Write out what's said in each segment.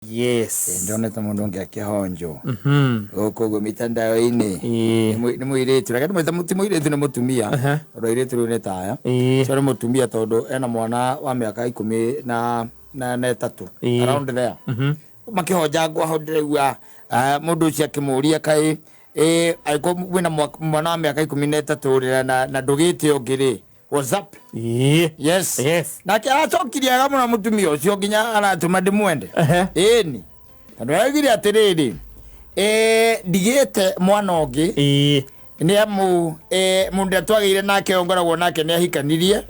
Yes. Ndonete mũndũ ũngĩ akĩhonjwo gũkũ ũguo mitandao-inĩ. Nĩ mũirĩtu, reke ndĩmwĩte ti mũirĩtu, nĩ mũtumia, tondũ airĩtu rĩu nĩ taya. Ũcio nĩ mũtumia tondũ ena mwana wa mĩaka 13 around there. Makĩhonjangwo hau ndĩraigua mũndũ ũcio akĩmũria kaĩ angĩkorwo wĩna mwana wa mĩaka 13 rĩ, na ndũgĩte ũngĩ rĩ, what's up? Yes. Nake aracokirie wega mũno mũtumia ũcio nginya aratũma ndĩmwende. Ĩni tondũ araugire atĩrĩrĩ, ndigĩte mwana ũngĩ nĩ amu mũndũ ũrĩa twagĩire nake ũyũ ngoragwo nake nĩ ahikanirie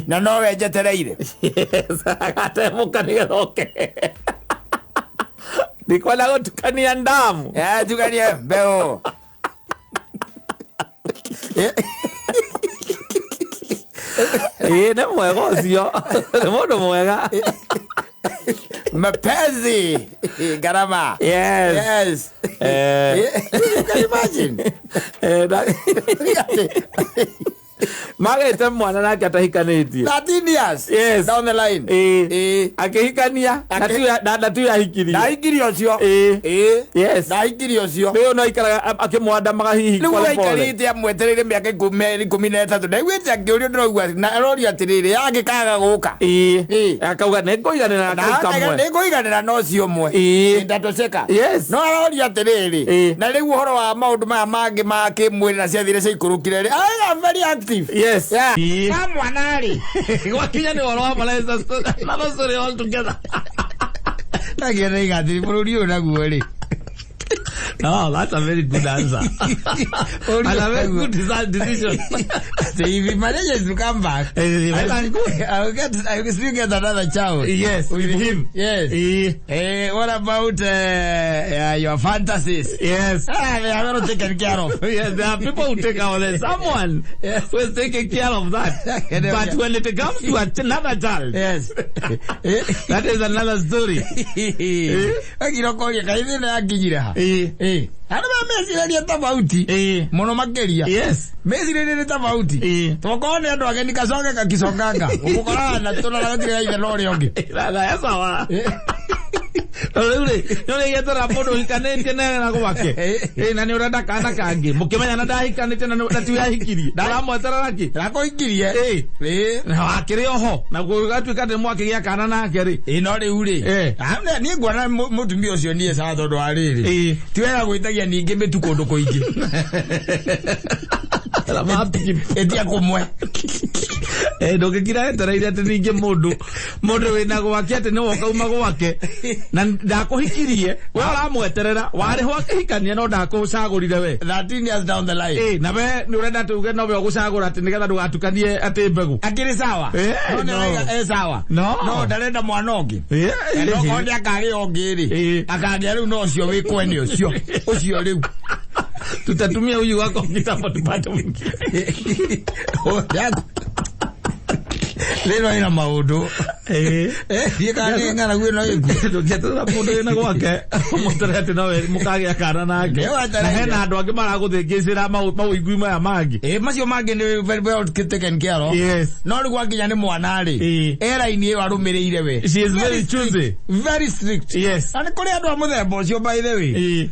na nowe njetereire. Yes, agatemũka nĩgetha oke. Ndikwenda gũtukania ndamu. Tukanie mbeũ. Ĩĩ, nĩ mwega ũcio, nĩ mũndũ mwega. Mapenzi gharama. Yes. Yes. You can imagine. Magĩte mwana nake atahikanĩtie. 13 years. Yes. Down the line. Akĩhikania na tiwe ahikirie. Ndahikirie ũcio. Ndahikirie ũcio. Rĩu no aikaraga akĩmwandamaga hihi Rĩu pole pole. aikarĩte amwetereire mĩaka 13. Ndaiguĩte akĩũrio ndĩraigua na arorio atĩrĩrĩ, yangĩkaga gũka. Akauga nĩ ngũiganĩra na kau kamwe. Nĩ ngũiganĩra na ũcio ũmwe. Ndatoceka. No arorio atĩrĩrĩ, na rĩu ũhoro wa maũndũ maya mangĩ ma kĩmwĩrĩ na ciathire ciaikũrũkire rĩ, I am very active. Yes. Yeah. Wa mwana rĩ. Gwakinya nĩ ũhoro wa mwana, it's another story altogether. Ndagia na igatiri bũrũri ũyũ naguo rĩ. No, that's a very good answer. And a very good decision. So if he manages to come back, I will get, I will still get another child. Yes, with him. Yes. What about your fantasies? Yes. They are not taken care of. Yes, there are people who take care of them. Someone who is taking care of that. But when it comes to another child, yes, that is another story. Akirokoria kaĩ thĩna yakinyire ha? Andũ maya meciraria tofauti mũno makĩria. Yes. Meciraria nĩ tofauti. Tokorwo nĩ andũ ageni kacoke gakicokanga. Ũgũkoraga na tũrora gũtirĩ ga ithe na ũrĩa ũngĩ. Sawa. Rĩu rĩ, nĩ ũrĩgĩetera mũndũ ũhikanĩtie na gwake. Na nĩ ũrenda kana kangĩ. Mũkĩmenya na ndahikanĩtie na tiwe ahikirie. Ũramweterera kĩ? Ndakũhikirie. Na wakĩrĩ oho. Na gũgatuĩka atĩ mwakĩgĩa kana nake rĩ. Ĩ no rĩu rĩ. Niĩ nguona mũtumia ũcio niĩ sawa tondũ wa rĩrĩ. Ti wega gwĩtagia ningĩ mĩtu kũndũ kũingĩ. Ĩtia kũmwe. Ndũngĩkira wetereire atĩ ningĩ mũndũ wĩna gwake atĩ nĩwe ũkauma gwake na ndakũhikirie, we ũramweterera warĩho akĩhikania no ndakũcagũrire we. 13 years down the line. Na we nĩ ũrenda atĩ uge nowe ũgũcagũra atĩ nĩgetha ndũgatukanie atĩ mbegũ. Akĩrĩ sawa. No nĩ arauga e sawa. No. No ndarenda mwana ũngĩ. Na okorwo nĩ akagĩa ũngĩ rĩ, akagĩa rĩu no ũcio wĩ kwene ũcio. Ũcio rĩu. Tutatumia huyu wako kitambo tupate mwingine. Rĩno ĩna maũndũ. Thiĩ kana nĩ ng'aragu ĩno ĩkuo. Ndũngĩeterera mũndũ wĩna gwake ũmũtere atĩ nowe mũkagĩa kana nake. Na hena andũ angĩ maragũthĩngĩcĩra mawĩigui maya mangĩ. Macio mangĩ nĩ very well taken care of. Yes. No rĩu gwakinya nĩ mwana rĩ, e raini ĩyo arũmĩrĩire we. She is very choosy. Very strict. Yes. Na nĩ kũrĩ andũ a mũthemba ũcio by the way.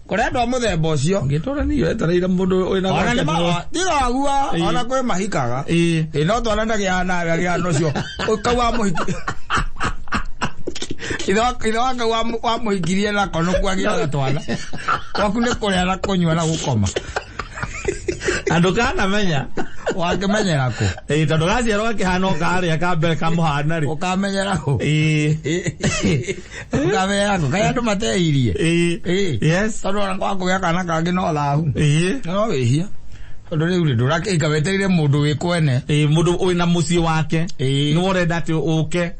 Kũrĩ andũ a mũthemba ũcio. Ngĩtũra niĩ wetereire mũndũ wĩna Ona nĩ gwake. Tiga wagua, ona kwĩ mahikaga. No twana ndagĩaga na agĩaga na ũcio. Kau wa mũhiki. Ithe wa kau wa mũhikirie nako nĩkuo agĩaga twana. Gwaku nĩ kũrĩa na kũnyua na gũkoma. Andũ kanamenya. Wakĩmenyera kũ? Tondũ gaciarwo gakĩhana o karĩa ka mbere kamũhana rĩ. Ũkamenyera kũ? Ũkamenyera kũ? Kaĩ andũ mateirie? Yes. Tondũ ona kwaga kũgĩa kana kangĩ no thahu. No wĩhia. Tondũ rĩu rĩ, ndũrakĩhika wetereire mũndũ wĩ kwene. Mũndũ wĩna mũciĩ wake. Nĩwe ũrenda atĩ ũke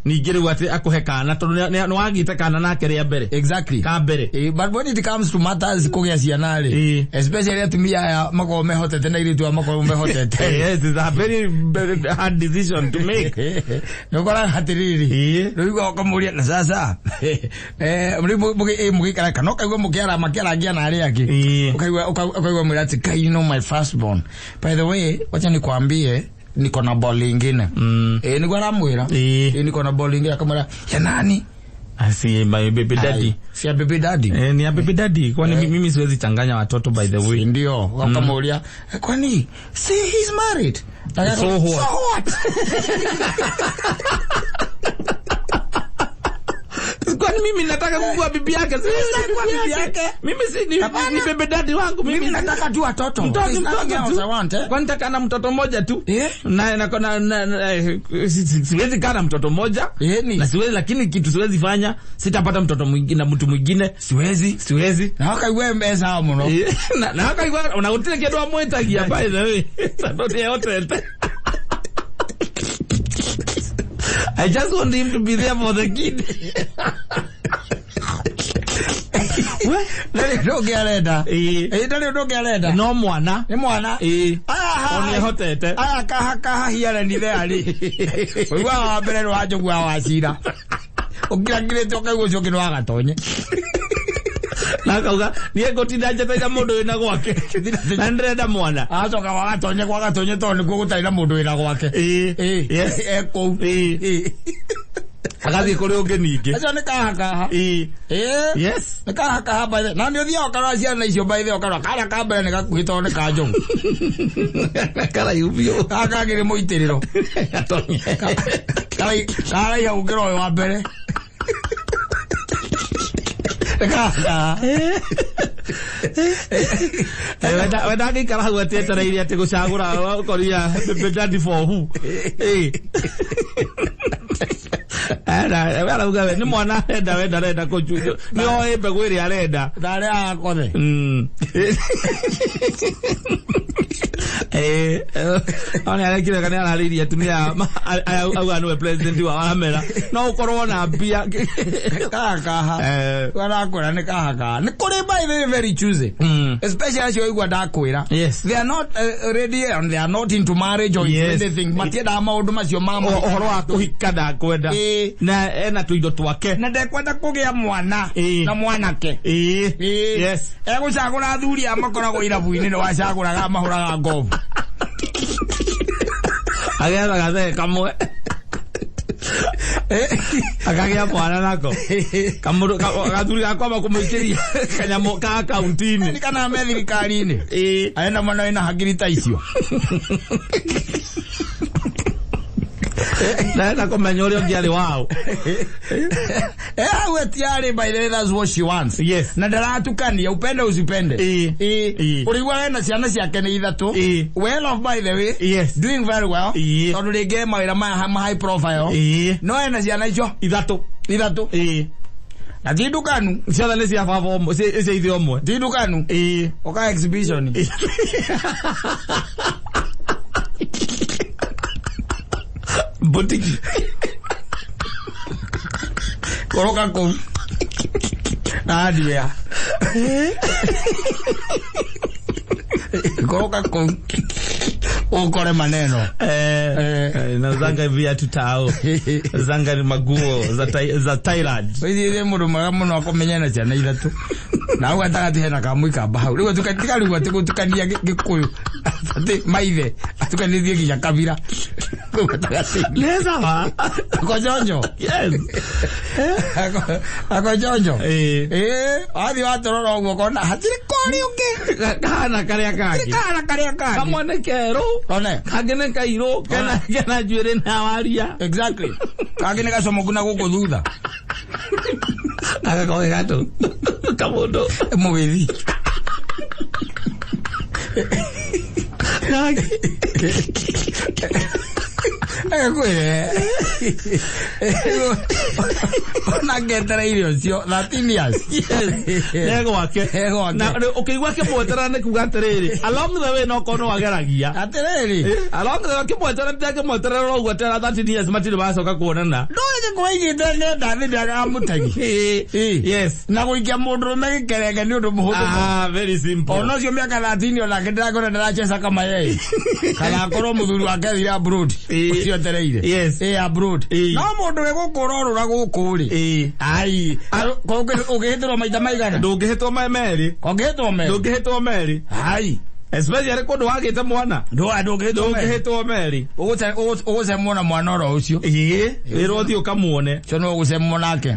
ningĩ rĩu atĩ akũhe kana tondũ nĩ wagĩte kana nake rĩa mbere. Exactly. Ka mbere. But when it comes to matters kũgĩa ciana rĩ, especially atumia aya makoragwo mehotete na airĩtu aya makoragwo mehotete. Yes, it's a very, very hard decision to make. Nĩ ũkoraga atĩrĩrĩ, rĩu ũkamũria na sasa rĩu mũgĩikara kana ũkaigua mũkĩara makĩarangia na arĩa angĩ. Ũkaigua mwĩra atĩ Kai, you know my first born. By the way, wacha nikwambie niko na ball ingine. Nĩguo aramwĩra. Niko na ball ingine akamwĩra ya nani? Si my baby daddy. Si baby daddy. Eh, ni ya baby daddy. Kwani mimi siwezi changanya watoto, by the way. Ndio wakamuulia, "Kwani see, he's married." So what? So what? Kwani mimi nataka kukua bibi yake? Si kuwa bibi yake. Mimi si ni baby daddy wangu mimi. Mimi nataka tu watoto. Mtoto There's nothing mtoto else tu. I want, eh? Kwani nataka na mtoto mmoja tu. Eh? Na siwezi kaa na mtoto mmoja. Eh, ni. Na siwezi, lakini kitu siwezi fanya, sitapata mtoto mwingine na mtu mwingine. Siwezi. Siwezi. Na wakaigua mbeca muno. Na akaigua ona gutire kindu amwitagia, by the way. Tondu nĩehotete. I just want him to be there for the kid. Ndarĩ ũndũ ũngĩ arenda. Ĩĩ. Ĩĩ, ndarĩ ũndũ ũngĩ arenda. No mwana. Nĩ mwana. Ĩĩ. Aya. O nĩehotete. Aya kaha kaha hiarani there rĩ. Ũiguaga wa mbere nĩ wa Njũgua wa Cira. Ũkirakirĩte ũkaigua ũcio ũngĩ nĩ wa Gatonye. Na akauga niĩ ngũtinda njeteire mũndũ wĩna gwake na nĩndĩrenda mwana. Agacoka wa Gatonye, kwa Gatonye tondũ nĩkuo gũtarĩ na mũndũ wĩna gwake. Ĩĩ. Ĩĩ. Yes. E kũu. Ĩĩ. Ĩĩ. Agathiĩ kũrĩ ũngĩ ningĩ. Acio nĩ kaha kaha. Ĩĩ. Ĩĩ. Yes. Nĩ kaha kaha by the. Na nĩ ũthiaga ũkarora ciana icio, by the way, ũkarora karĩa ka mbere nĩ gakuhĩ tondũ nĩ ka Njogu. Karaihu biũ. Gaka kangĩ nĩ mũitĩrĩro. Gatonye. Karaiha gũkĩra ũyũ wa mbere. Nĩ kaha kaha. We ndangĩikara hau atĩ etereire atĩ gũcagũra ũkoria baby daddy for who. Ĩĩ. Ena, we arauga we nĩ mwana arenda, we ndarenda kũchu nĩ oĩ mbegũ ĩrĩa arenda. Ndarĩ akothe. Ona arekire kana ararĩirie atumia auga nĩwe president wao, aramera no ũkorwo na mbia. Kaha kaha. Warakwĩra nĩ kaha kaha. Nĩ kũrĩ, by the way, very choosy. Especially acio igua ndakwĩra. They are not ready and they are not into marriage or into anything. Matiendaga maũndũ macio ma Ũhoro wa kũhika ndakwenda. Ĩĩ. Na ena tũindo twake. Na ndekwenda kũgĩa mwana na mwanake. Ĩĩ. Egũcagũra athuri a makoragwo irabu-inĩ, nĩ wacagũraga mahũraga ngobu. Agetha gathee kamwe akagĩa mwana nako. Kamũndũ gathuri gakwamba kũmũikĩria kanyamũ ka akaunti-inĩ. Nĩ kana me thirikari-inĩ. Ĩĩ. Arenda mwana wĩna hakiri ta icio. Ndarenda kũmenya ũrĩa ũngĩ arĩ wao. Eh, hau etiarĩ, by the way, that's what she wants. Na ndaratukania, upende usipende. Ĩĩ. Ĩĩ. Ĩĩ. Ũrĩigua wena ciana ciake nĩ ithatũ. Ĩĩ. Well off, by the way. Doing very well. Ĩĩ. Tondũ rĩngĩ mawĩra maya ma high profile. Ĩĩ. No ena ciana icio ithatũ. Ithatũ. Ĩĩ. Na ti ndukanu. Ciothe nĩ cia baba ũmwe, cia ithe ũmwe. Ti ndukanu. Ĩĩ. Ũka exhibition. Butiki. Koroka kũu. Na hardware. Koroka kũu. Ũkore maneno. Eh, nauzanga viatu tao, zanga ni maguo za Thailand. Oithie mũndũ mwega mũno akũmenya na ciana ithatũ. Na hau gatagatĩ hena kamũikamba hau. Rĩu tikarigwo atĩ gũtukania Gĩkũyũ. Atĩ maithe atukanĩtie nginya kabira. Kũu gatagatĩ. Nĩ sawa. Ako chonjo. Yes. Ako chonjo. Ĩĩ. Ĩĩ, wathiĩ watũrora ũguo ũkona hatirĩ kori ũngĩ. Kahana karĩa kangĩ. Kahana karĩa kangĩ. Kamwe nĩ kerũ. One. Kangĩ nĩ kairũ kena njuĩrĩ na waria. Exactly. Kangĩ nĩ gacomoku na gũkũ thutha. Agakorwo ge gatũ kamũndũ. Mũgĩthi. Kangĩ. Agakwĩre. Ona ngetereire ũcio 13 years. Nĩ gwake. He gwake. Na ũkĩigua kĩmweterera nĩ kuga atĩrĩrĩ, along the way no korwo no ageragia. Atĩrĩrĩ. Along the way kĩmweterera kĩmweterera ũguo atera 13 years matirĩ macoka kuonana. Ndũĩ gĩkũigĩte nenda thĩ ndĩagaga mũtegi. Ĩĩ. Yes. Na gũikia mũndũrũme gĩkerenge nĩ ũndũ mũhũthũ. Ah, very simple. Ona ũcio mĩaka 13 onake ndĩrakora ndĩraceca kamayai. Kana akorwo mũthuri wake athire abroad. Ĩĩ. Ũcio etereire. Yes. Ĩĩ, abroad. Ĩĩ. No mũndũ wĩ gũkũ ũrorũra gũkũ rĩ. Ĩĩ. Ai, ũngĩhĩtĩrwo maita maigana? Ndũngĩhĩtwo merĩ. Ũngĩhĩtwo merĩ. Ndũngĩhĩtwo merĩ. Ai. Especially kũndũ wagĩte mwana. Ndũngĩhĩtwo meri. Ũgũcemwo na mwana oro ũcio. Ĩĩ, wĩrwo ũthiĩ ũkamuone. Ũcio nĩwe ũgũcemwo nake.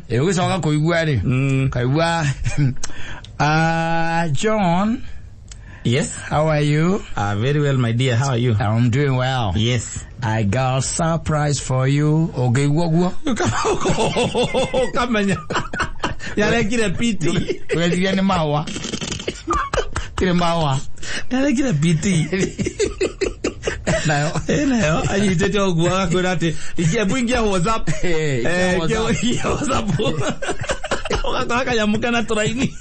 Ĩ ũgĩcoka kũigua rĩ. Kaigua John. Yes. How are you? Very well, my dear. How are you? I'm doing well. Yes. I got a surprise for you. Ũngĩigua ũguo? Ũkamenya. Yarekire PT. Ũgeciria nĩ mahũa. Tirĩ mahũa. Yarekire PT. Nayo. Nayo anyitĩte ũguo agakwĩra atĩ hebu ingia WhatsApp. Ingia WhatsApp. Ũgakora kanyamũ kena tũraini.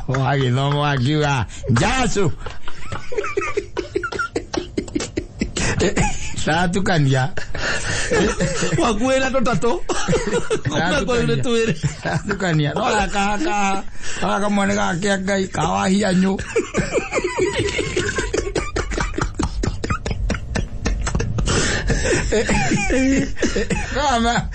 Wagĩthoma wakiuga njacu. Ndatukania. Wakuĩra tũtatũ. Ũgakwĩra twĩrĩ. Ndatukania. No gaka kamwana gake Ngai kawahianyũ. Kama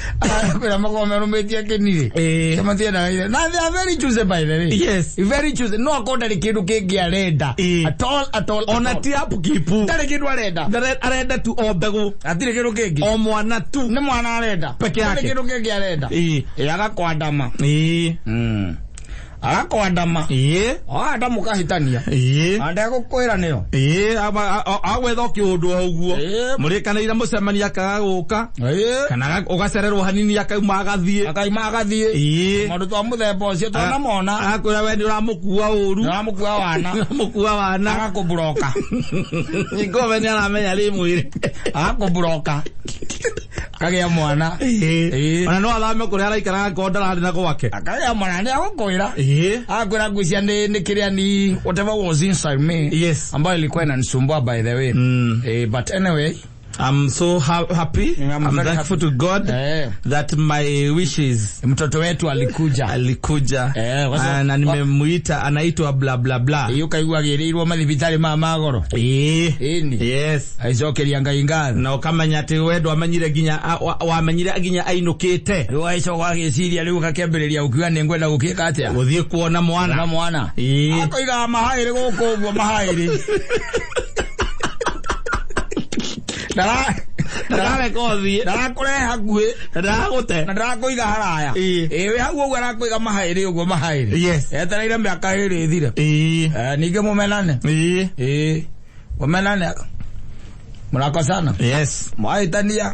kwĩra makorwo merũmĩtie kĩnirĩ. Matiendaga ithe. Na they are very choosy by the way. Yes. Very choosy. No akorwo ndarĩ kĩndũ kĩngĩ arenda. At all, at all. Ona ti upkeep. Ndarĩ kĩndũ arenda. Arenda tu o mbegũ. Hatirĩ kĩndũ kĩngĩ. O mwana tu. Nĩ mwana arenda. Peke yake. Ndarĩ kĩndũ kĩngĩ arenda. Ĩ agakwandama. Agakwandama. Wanda mũkahĩtania. Na ndegũkwĩra nĩyo. Agwetha o kĩũndũ o ũguo. Mũrĩkanĩire mũcemania akaga gũka. Kana ũgacererwo hanini akauma agathiĩ. Akauma agathiĩ. Maũndũ twa mũthemba ũcio twanamona. Agakwĩra we nĩ ũramũkua ũru. Nĩ ũramũkua wana. Nĩ ũramũkua wana. Agakũmburoka. Ningĩ we nĩ aramenya rĩ mwĩrĩ. Agakũmburoka. Akagĩa mwana. Ona no athame kũrĩa araikaraga angĩkorwo ndararĩ na gwake. Akagĩa mwana nĩ agũkwĩra. Agakwĩra ngwĩciria nĩ kĩrĩa ni whatever was inside me. Yes. Ambayo ilikuwa inanisumbua by the way. But anyway, I'm so happy. I'm thankful to God that my wishes. Mtoto wetu alikuja. Alikuja. Na nimemuita anaitwa bla bla bla. Iyo kaigua agĩrĩirwo mathibitarĩ ma magoro. Yes. Aicokeria Ngai ngatho. Na ũkamenya atĩ we ndwamenyire nginya wamenyire nginya ainũkĩte. Rĩu agĩcoka agĩciria rĩu gakĩambĩrĩria gũkiuga nĩ ngwenda gũkĩka atĩa? Gũthiĩ kuona mwana. Na mwana. Akoigaga mahaĩrĩ gũkũ ũguo mahaĩrĩ. Ndarareka ũthiĩ. Ndarakũrehe hakuhĩ. Ndaragũte. Na ndarakũiga haraya. Ĩ wĩ hau ũguo arakũiga mahaĩrĩ ũguo mahaĩrĩ. Yes. Etereire mĩaka ĩrĩ ĩthire. Ningĩ mũmenane. Mũmenane. Mũrakosana. Yes. Mwahĩtania.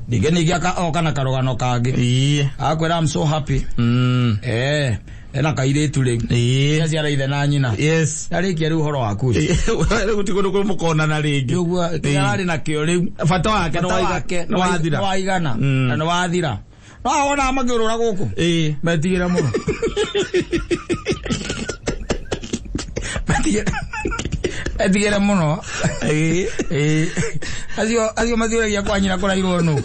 Ningĩ oka na karũgano kangĩ. Agakwĩra I'm so happy. Ena kairĩtu rĩu. Aciara ithe na nyina. Yes. Arĩkia rĩu ũhoro waku ũcio. Rĩu gũtirĩ kũndũ kũrĩ mũkonana rĩngĩ. Ũguo arĩ nakĩo rĩu. Bata wake nĩ wathira. Nĩ waigana. Na nĩ wathira. No wonaga makĩũrũra gũkũ. Metigĩre mũno. Metigĩre mũno. Acio mathiũragia kwa nyina kũrairwo nũ.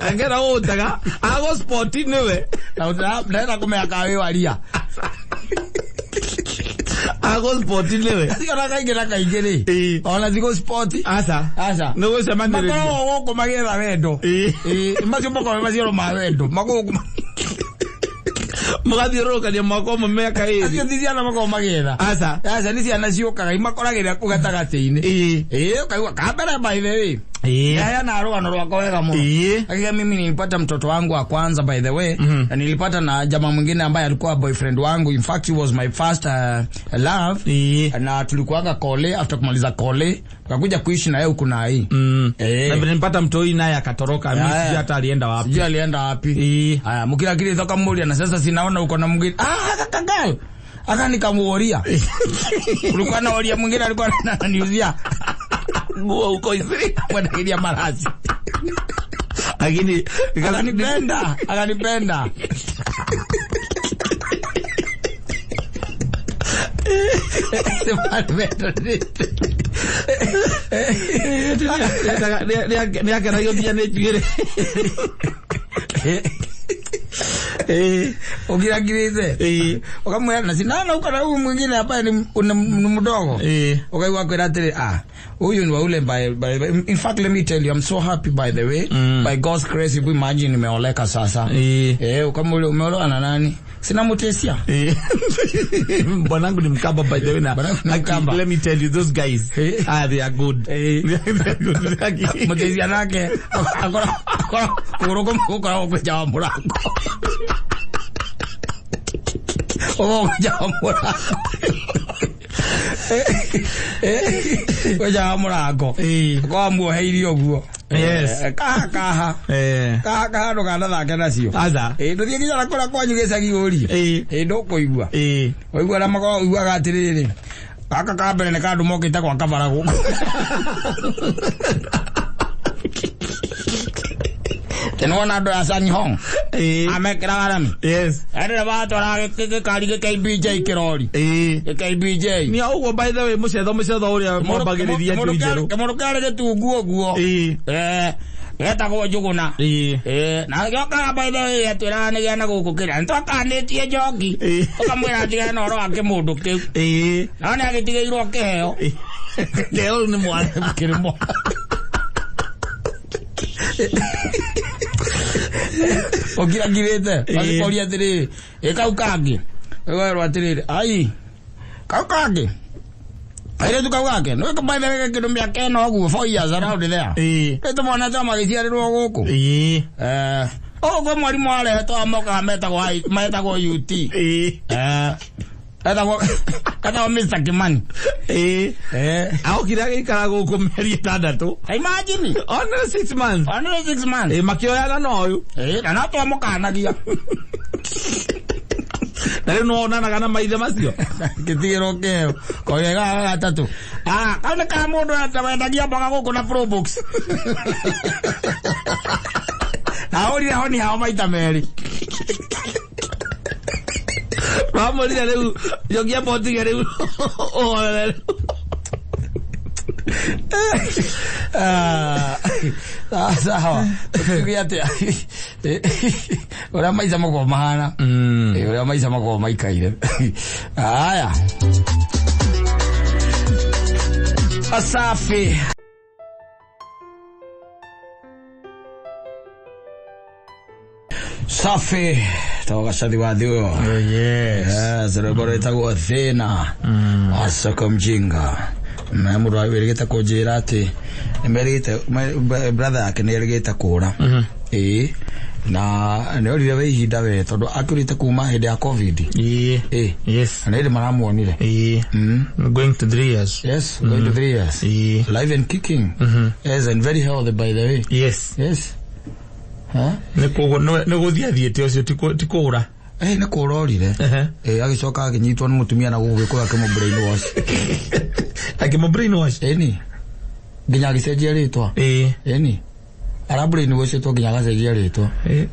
Angera ũnjaga agũ spot nĩwe. Na ndenda kũmenya kana wĩ waria. Agũ spot nĩwe. Acio na kaingĩ na kaingĩ rĩ. Ona thikũ spot. Aca. Aca. Nĩ gũcemanĩrĩria. Makoragwo gũkũ magĩetha wendo. Macio makoragwo maciaro ma wendo. Magũkũ. Mũgathiũrũrũkania mwaka ũmwe mĩaka ĩrĩ. Acio ti ciana makoragwo magĩetha. Aca. Aca nĩ ciana ciũkaga imakoragĩrĩra kũu gatagatĩ-inĩ. Ũkaigua kambere by the way. Heana rũgano rwakwa wega mũno. Hakika mimi nilipata mtoto wangu wa kwanza by the way. Na nilipata na jamaa mwingine ambaye alikuwa boyfriend wangu. In fact he was my first love. Na tulikuanga kole after kumaliza kole tukakuja kuishi na yeye huku na hii. Na nilipata mtoi naye akatoroka. Mimi sijui hata alienda wapi. Sijui alienda wapi. Haya mkila kile toka mmoja na sasa sinaona uko na mwingine. Kaka aka nikamuoria. Kulikuwa na oria mwingine alikuwa ananiuzia nguo huko Isiri mwanagiria marazi. Lakini akanipenda. Nĩ akenagio nginya nĩ njuĩrĩ. Ũkirangirĩte. Ũkamwĩra na sinana uko na huyu mwingine hapa ni mdogo. Ukaigua kwĩra atĩrĩ, huyu ni wa ule by in fact let me tell you I'm so happy by the way. By God's grace you imagine nimeoleka sasa. Ukamwambia umeolewa na nani? Sina mutesia. Bwanangu ni Mkamba, by the way, na Mkamba. Let me tell you, those guys, they are good. They are good. Mutesia nake akora akora kuguru gukoragwo kwĩ wa mũrango. Ũgũkũ nja wa mũrango. Kwĩ nja wa mũrango. Akoragwo muoheirie ũguo. Yes. Kaha kaha. Kaha kaha ndũkanathake nacio. Aca. Ndũthiĩ nginya na kũrĩa kwanyu gĩcagi ũrie. Ndũkũigua. Ũigua arĩa makoragwo ũiguaga atĩrĩrĩ, gaka ka mbere nĩ kandũ mokĩte gwa kabara gũkũ. Nĩwona andũ a Sanyihong amekĩraga rami. Yes. Rĩrĩa batwaraga gĩkari gĩ KBJ kĩrori. Gĩ KBJ. Ni ũguo, by the way, mũcetho mũcetho ũrĩa mwambagĩrĩria njui njerũ. Kĩmũndũ kĩarĩ gĩtungu ũguo. Getagwo Njũgũna. Na gĩokaga, by the way, atwĩraga nĩ gĩa na gũkũ kĩrĩa. Nĩtwakanĩtie njoki. Ũkamwĩra atigane na ũhoro wa kĩmũndũ kĩu. No nĩ agĩtigĩirwo kĩheo. Kĩheo nĩ mwana. Kĩrĩ mwana. Ũkirakirĩte agĩkoria atĩrĩrĩ, ĩ kau kangĩ ĩwerwo atĩrĩrĩ, ai kau kangĩ airĩtu kau gake nĩ by the way kĩndũ mĩaka ĩno ũguo, 4 years, around there. Nĩ tũmonete magĩciarĩrwo gũkũ. Ũguo mwarimũ arehetwo mokaga metagwo metagwo UT. Etagwo Mr. Kimani. Aokire agĩikara gũkũ mĩeri 6. Imagine. Only 6 months. Only 6 months. Makĩoyana na ũyũ. Na no twamũkanagia. Na rĩu nĩwonanaga na maithe macio. Gĩtigĩrwo kĩheo koige gaka gatatũ. Ah, kau nĩ ka mũndũ wendagia mboga gũkũ na Probox. Na ahũrire honi hao maita merĩ. Wamwĩrire rĩu njokia mbotige rĩu ũhorere rĩu. Ah, sawa, tuge atĩa ũrĩa maica makoragwo mahana, ũrĩa maica makoragwo maikaire. Haya, asafi. Safi togacathi wa thĩ ũyũ. Yes. Yes, rwĩmbo rwĩtagwo Thĩna wa Soko Mjinga. Na mũndũ wĩrĩgĩte kũnjĩra atĩ nĩmerĩgĩte brother yake nĩ erĩgĩte kũra. Ĩĩ na nĩ orire we ihinda we tondũ akĩũrĩte kuma hĩndĩ ya COVID. Ĩĩ. Yes. Na hĩndĩ maramuonire. Going to 3 years. Yes, going to 3 years. Live and kicking. Yes, and very healthy, by the way. Yes. Yes. Huh? Nĩ gũthiĩ athiĩte ũcio ti kũũra. Nĩ kũra orire. Agĩcoka akĩnyitwo nĩ mũtumia na gũkũ gĩkũyũ akĩmũ brainwash. Akĩmũ brainwash. Ĩni. Nginya agĩcenjia rĩtwa. Ĩni. Ara brainwashĩtwo nginya agacenjia rĩtwa. Eh?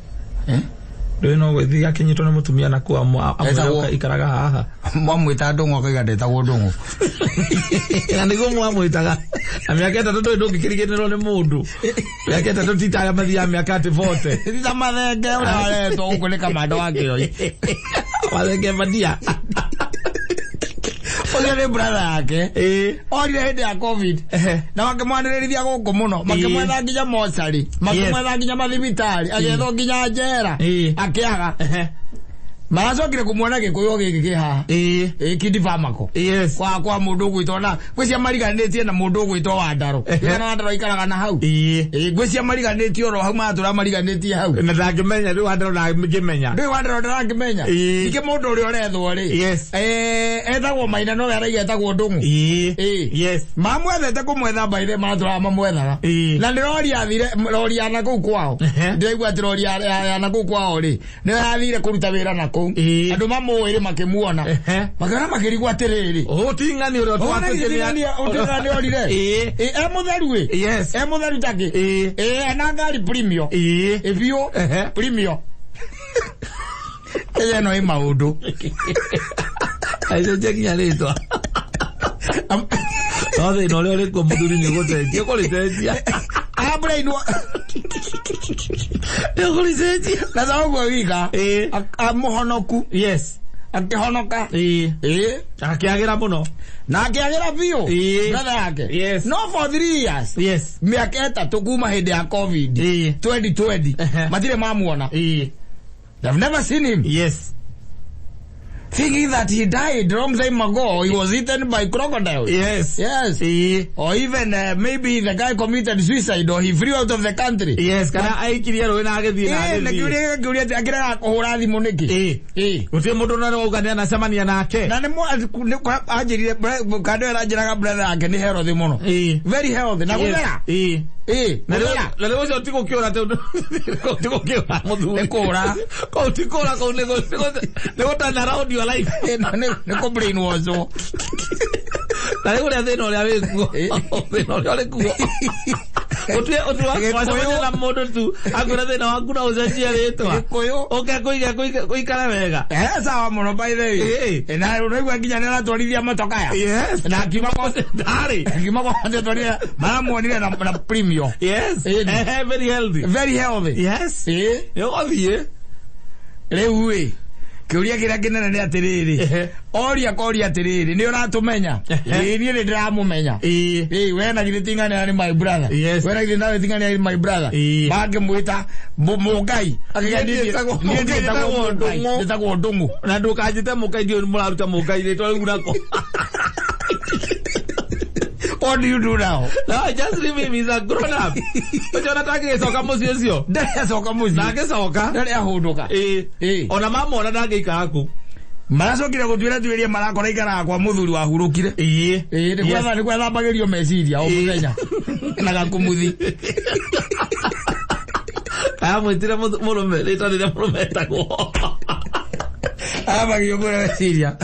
Rĩu no gũthiĩ akĩnyitwo nĩ mũtumia na kũu amwĩra ikaraga haha. Mwamwĩta Ndũng'ũ akaiga ndetagwo Ndũng'ũ. Na nĩguo mwamwĩtaga. Na mĩaka 3 ndũĩ ndũngĩkĩriganĩrwo nĩ mũndũ. Mĩaka 3 ti ta arĩa mathiaga mĩaka atĩ 40. Ti ta mathenge ũrĩa waretwo gũkũ nĩ kamanda wa kĩoi. Mathenge madia. Ũcio nĩ brother yake. Orire hĩndĩ ya COVID. Na makĩmwanĩrĩrithia gũkũ mũno. Makĩmwetha nginya mocarĩ. Makĩmwetha nginya mathibitarĩ. Agĩethwo nginya njera. Akĩaga. Maracokire kũmuona gĩkũyũ gĩkĩ kĩ haha. Ĩĩ Kindi Famako. Yes. Kwa mũndũ ũgwĩtwo na ngwĩcia mariganĩtie na mũndũ ũgwĩtwo Wandarũ. Kana Wandarũ aikaraga na hau. Ĩĩ ngwĩcia mariganĩtie oro hau matũra mariganĩtie hau. Na ndangĩmenya rĩu Wandarũ ndangĩmenya. Ndũĩ Wandarũ ndarangĩmenya. Ningĩ mũndũ ũrĩa ũrethwo rĩ. Yes. Etagwo Maina no we araiga etagwo Ndũng'ũ. Ĩĩ. Yes. Mamwethete kũmwetha mbaithe matũraga mamwethaga. Na nĩ rori yathire rori ya nakũu kwao. Ndĩraigua atĩ rori ya nakũu kwao rĩ nĩyo yathire kũruta wĩra nakũu. Andũ mamũĩ rĩ makĩmuona. Makĩona makĩrigwo atĩrĩrĩ. Ũting'ani ũrĩa Ũting'ani orire. E mũtheru ĩ. Yes. E mũtheru takĩ. Ĩ ena ngari Premio. Ĩ biũ Premio. Ĩyo ĩno ĩ maũndũ. Aicenjia nginya rĩtwa. No thĩna ũrĩa ũrĩ kuo mũthuri nĩ ũgũcenjia ũkũrĩcenjia. Arabrainwo. Nĩ ũkũrĩcenjia. Na ta ũguo wika. Amũhonoku. Yes. Akĩhonoka. Ĩĩ. Akĩagĩra mũno. Na akĩagĩra biũ. Brother yake. Yes. No for 3 years. Yes. Mĩaka 3 kuma hĩndĩ ya COVID. 2020. Matirĩ mamuona. Ĩĩ. They've never seen him. Yes. Thinking that he died long time ago, he was eaten by crocodile. Yes. Yes. Ĩĩ. Or even maybe the guy committed suicide or he flew out of the country. Yes, kana aikirie rũĩ na agĩthiĩ na Eh, na agĩthiĩ. kĩũria kĩũria atĩ akĩrega kũhũra thimũ nĩkĩ? Ĩĩ. Ĩĩ. Gũtirĩ mũndũ ona wauga nĩ anacemania nake. Na nĩ anjĩrire kando ĩranjĩraga brother yake nĩ healthy mũno. Ĩĩ. Very healthy na gũthera. Ĩĩ. Ĩĩ, Na gũthera. rĩu ũcio ti gũkĩũra tondũ ti gũkĩũra mũthuri. Nĩ kũũra. Kũu ti kũũra, kũu nĩ gũ turn around your life. Ĩĩ, na nĩ kũ brainwash-wo. Na rĩu ũrĩa thĩna ũrĩa wĩkuo. Thĩna ũrĩa ũrĩ kuo. Ũtue wacemania na mũndũ tu akwĩra thĩna waku na ũcenjie rĩtwa. Gĩkũyũ. Ũke kũikare wega. Eh, sawa mũno by the way. Ĩĩ. Eh, na ũraigua nginya nĩ aratwarithia motokaya. Yes. Na akiuma kwa Ndarĩ. akiuma kwa atwarithia maramuonire na premium. Yes. Ĩĩ. Eh, very healthy. Very healthy. Yes. Ĩĩ. Nĩ ũgũthiĩ. Rĩu ĩ kĩũria kĩrĩa kĩnene nĩ atĩrĩrĩ, Ehe. oria koria atĩrĩrĩ, nĩ ũratũmenya? Ehe. Ĩĩ, niĩ nĩ ndĩramũmenya. Ĩĩ. Ĩĩ, we na githĩ ting'ania nĩ my brother. Yes. We na githĩ nawe ting'ania nĩ my brother. Ĩĩ. Mangĩmwĩta mũngai. Niĩ Niĩ niĩ njĩtagwo njĩtagwo Ndũng'ũ. Njĩtagwo Ndũng'ũ. Na ndũkanjĩte mũkai, ndiũĩ mũraruta mũkai rĩtwa rĩu nako. What do you do now? No, just leave him, he's a grown up. Ũcio ona ndangĩgĩcoka mũciĩ ũcio. Ndarĩ acoka mũciĩ. Ndangĩcoka. Ndarĩ ahũndũka. Ĩĩ. Ĩĩ. Ona mamona ndangĩikara kũu. Maracokire gũtuĩra tuĩria marakora ikaraga kwa mũthuri wahurũkire. Ĩĩ. Ĩĩ, nĩ Yes. gwetha nĩ gwethambagĩrio meciria o Ĩĩ. mũthenya na gakumuthi. Amwĩtire mũrũme rĩtwa rĩrĩa mũrũme etagwo. Ambagio kũrĩa meciria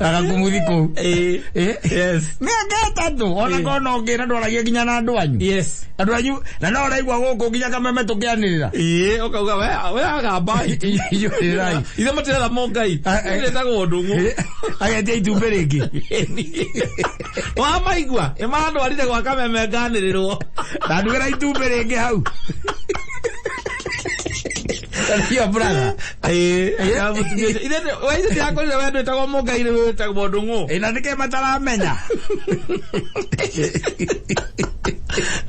na gakumuthi kũu. Ĩĩ. Ĩĩ. Yes. Mĩaka 3 ona Ĩĩ. korwo no ngĩra ndwaragia nginya na andũ anyu. Yes. Andũ anyu na no ũraigua gũkũ nginya kameme tũkĩanĩrĩra. Ĩĩ, ũkauga we agamba. Iyũrĩrai. Ithe matiretha mũngai. Ah, eh. Rĩtagwo Ndũng'ũ. Ĩĩ, agetia itumbĩ rĩngĩ. Wamaigua nĩ marandwarire gwa kameme nganĩrĩrwo. Na ndugĩra itumbĩ rĩngĩ hau. Your brother. Ĩĩ, ya mũtumia ũcio. Ithe we ithe ndĩrakorire we ndwĩtagwo mũngai rĩu wĩtagwo Ndũng'ũ. Ĩĩ, na nĩkĩ mataramenya.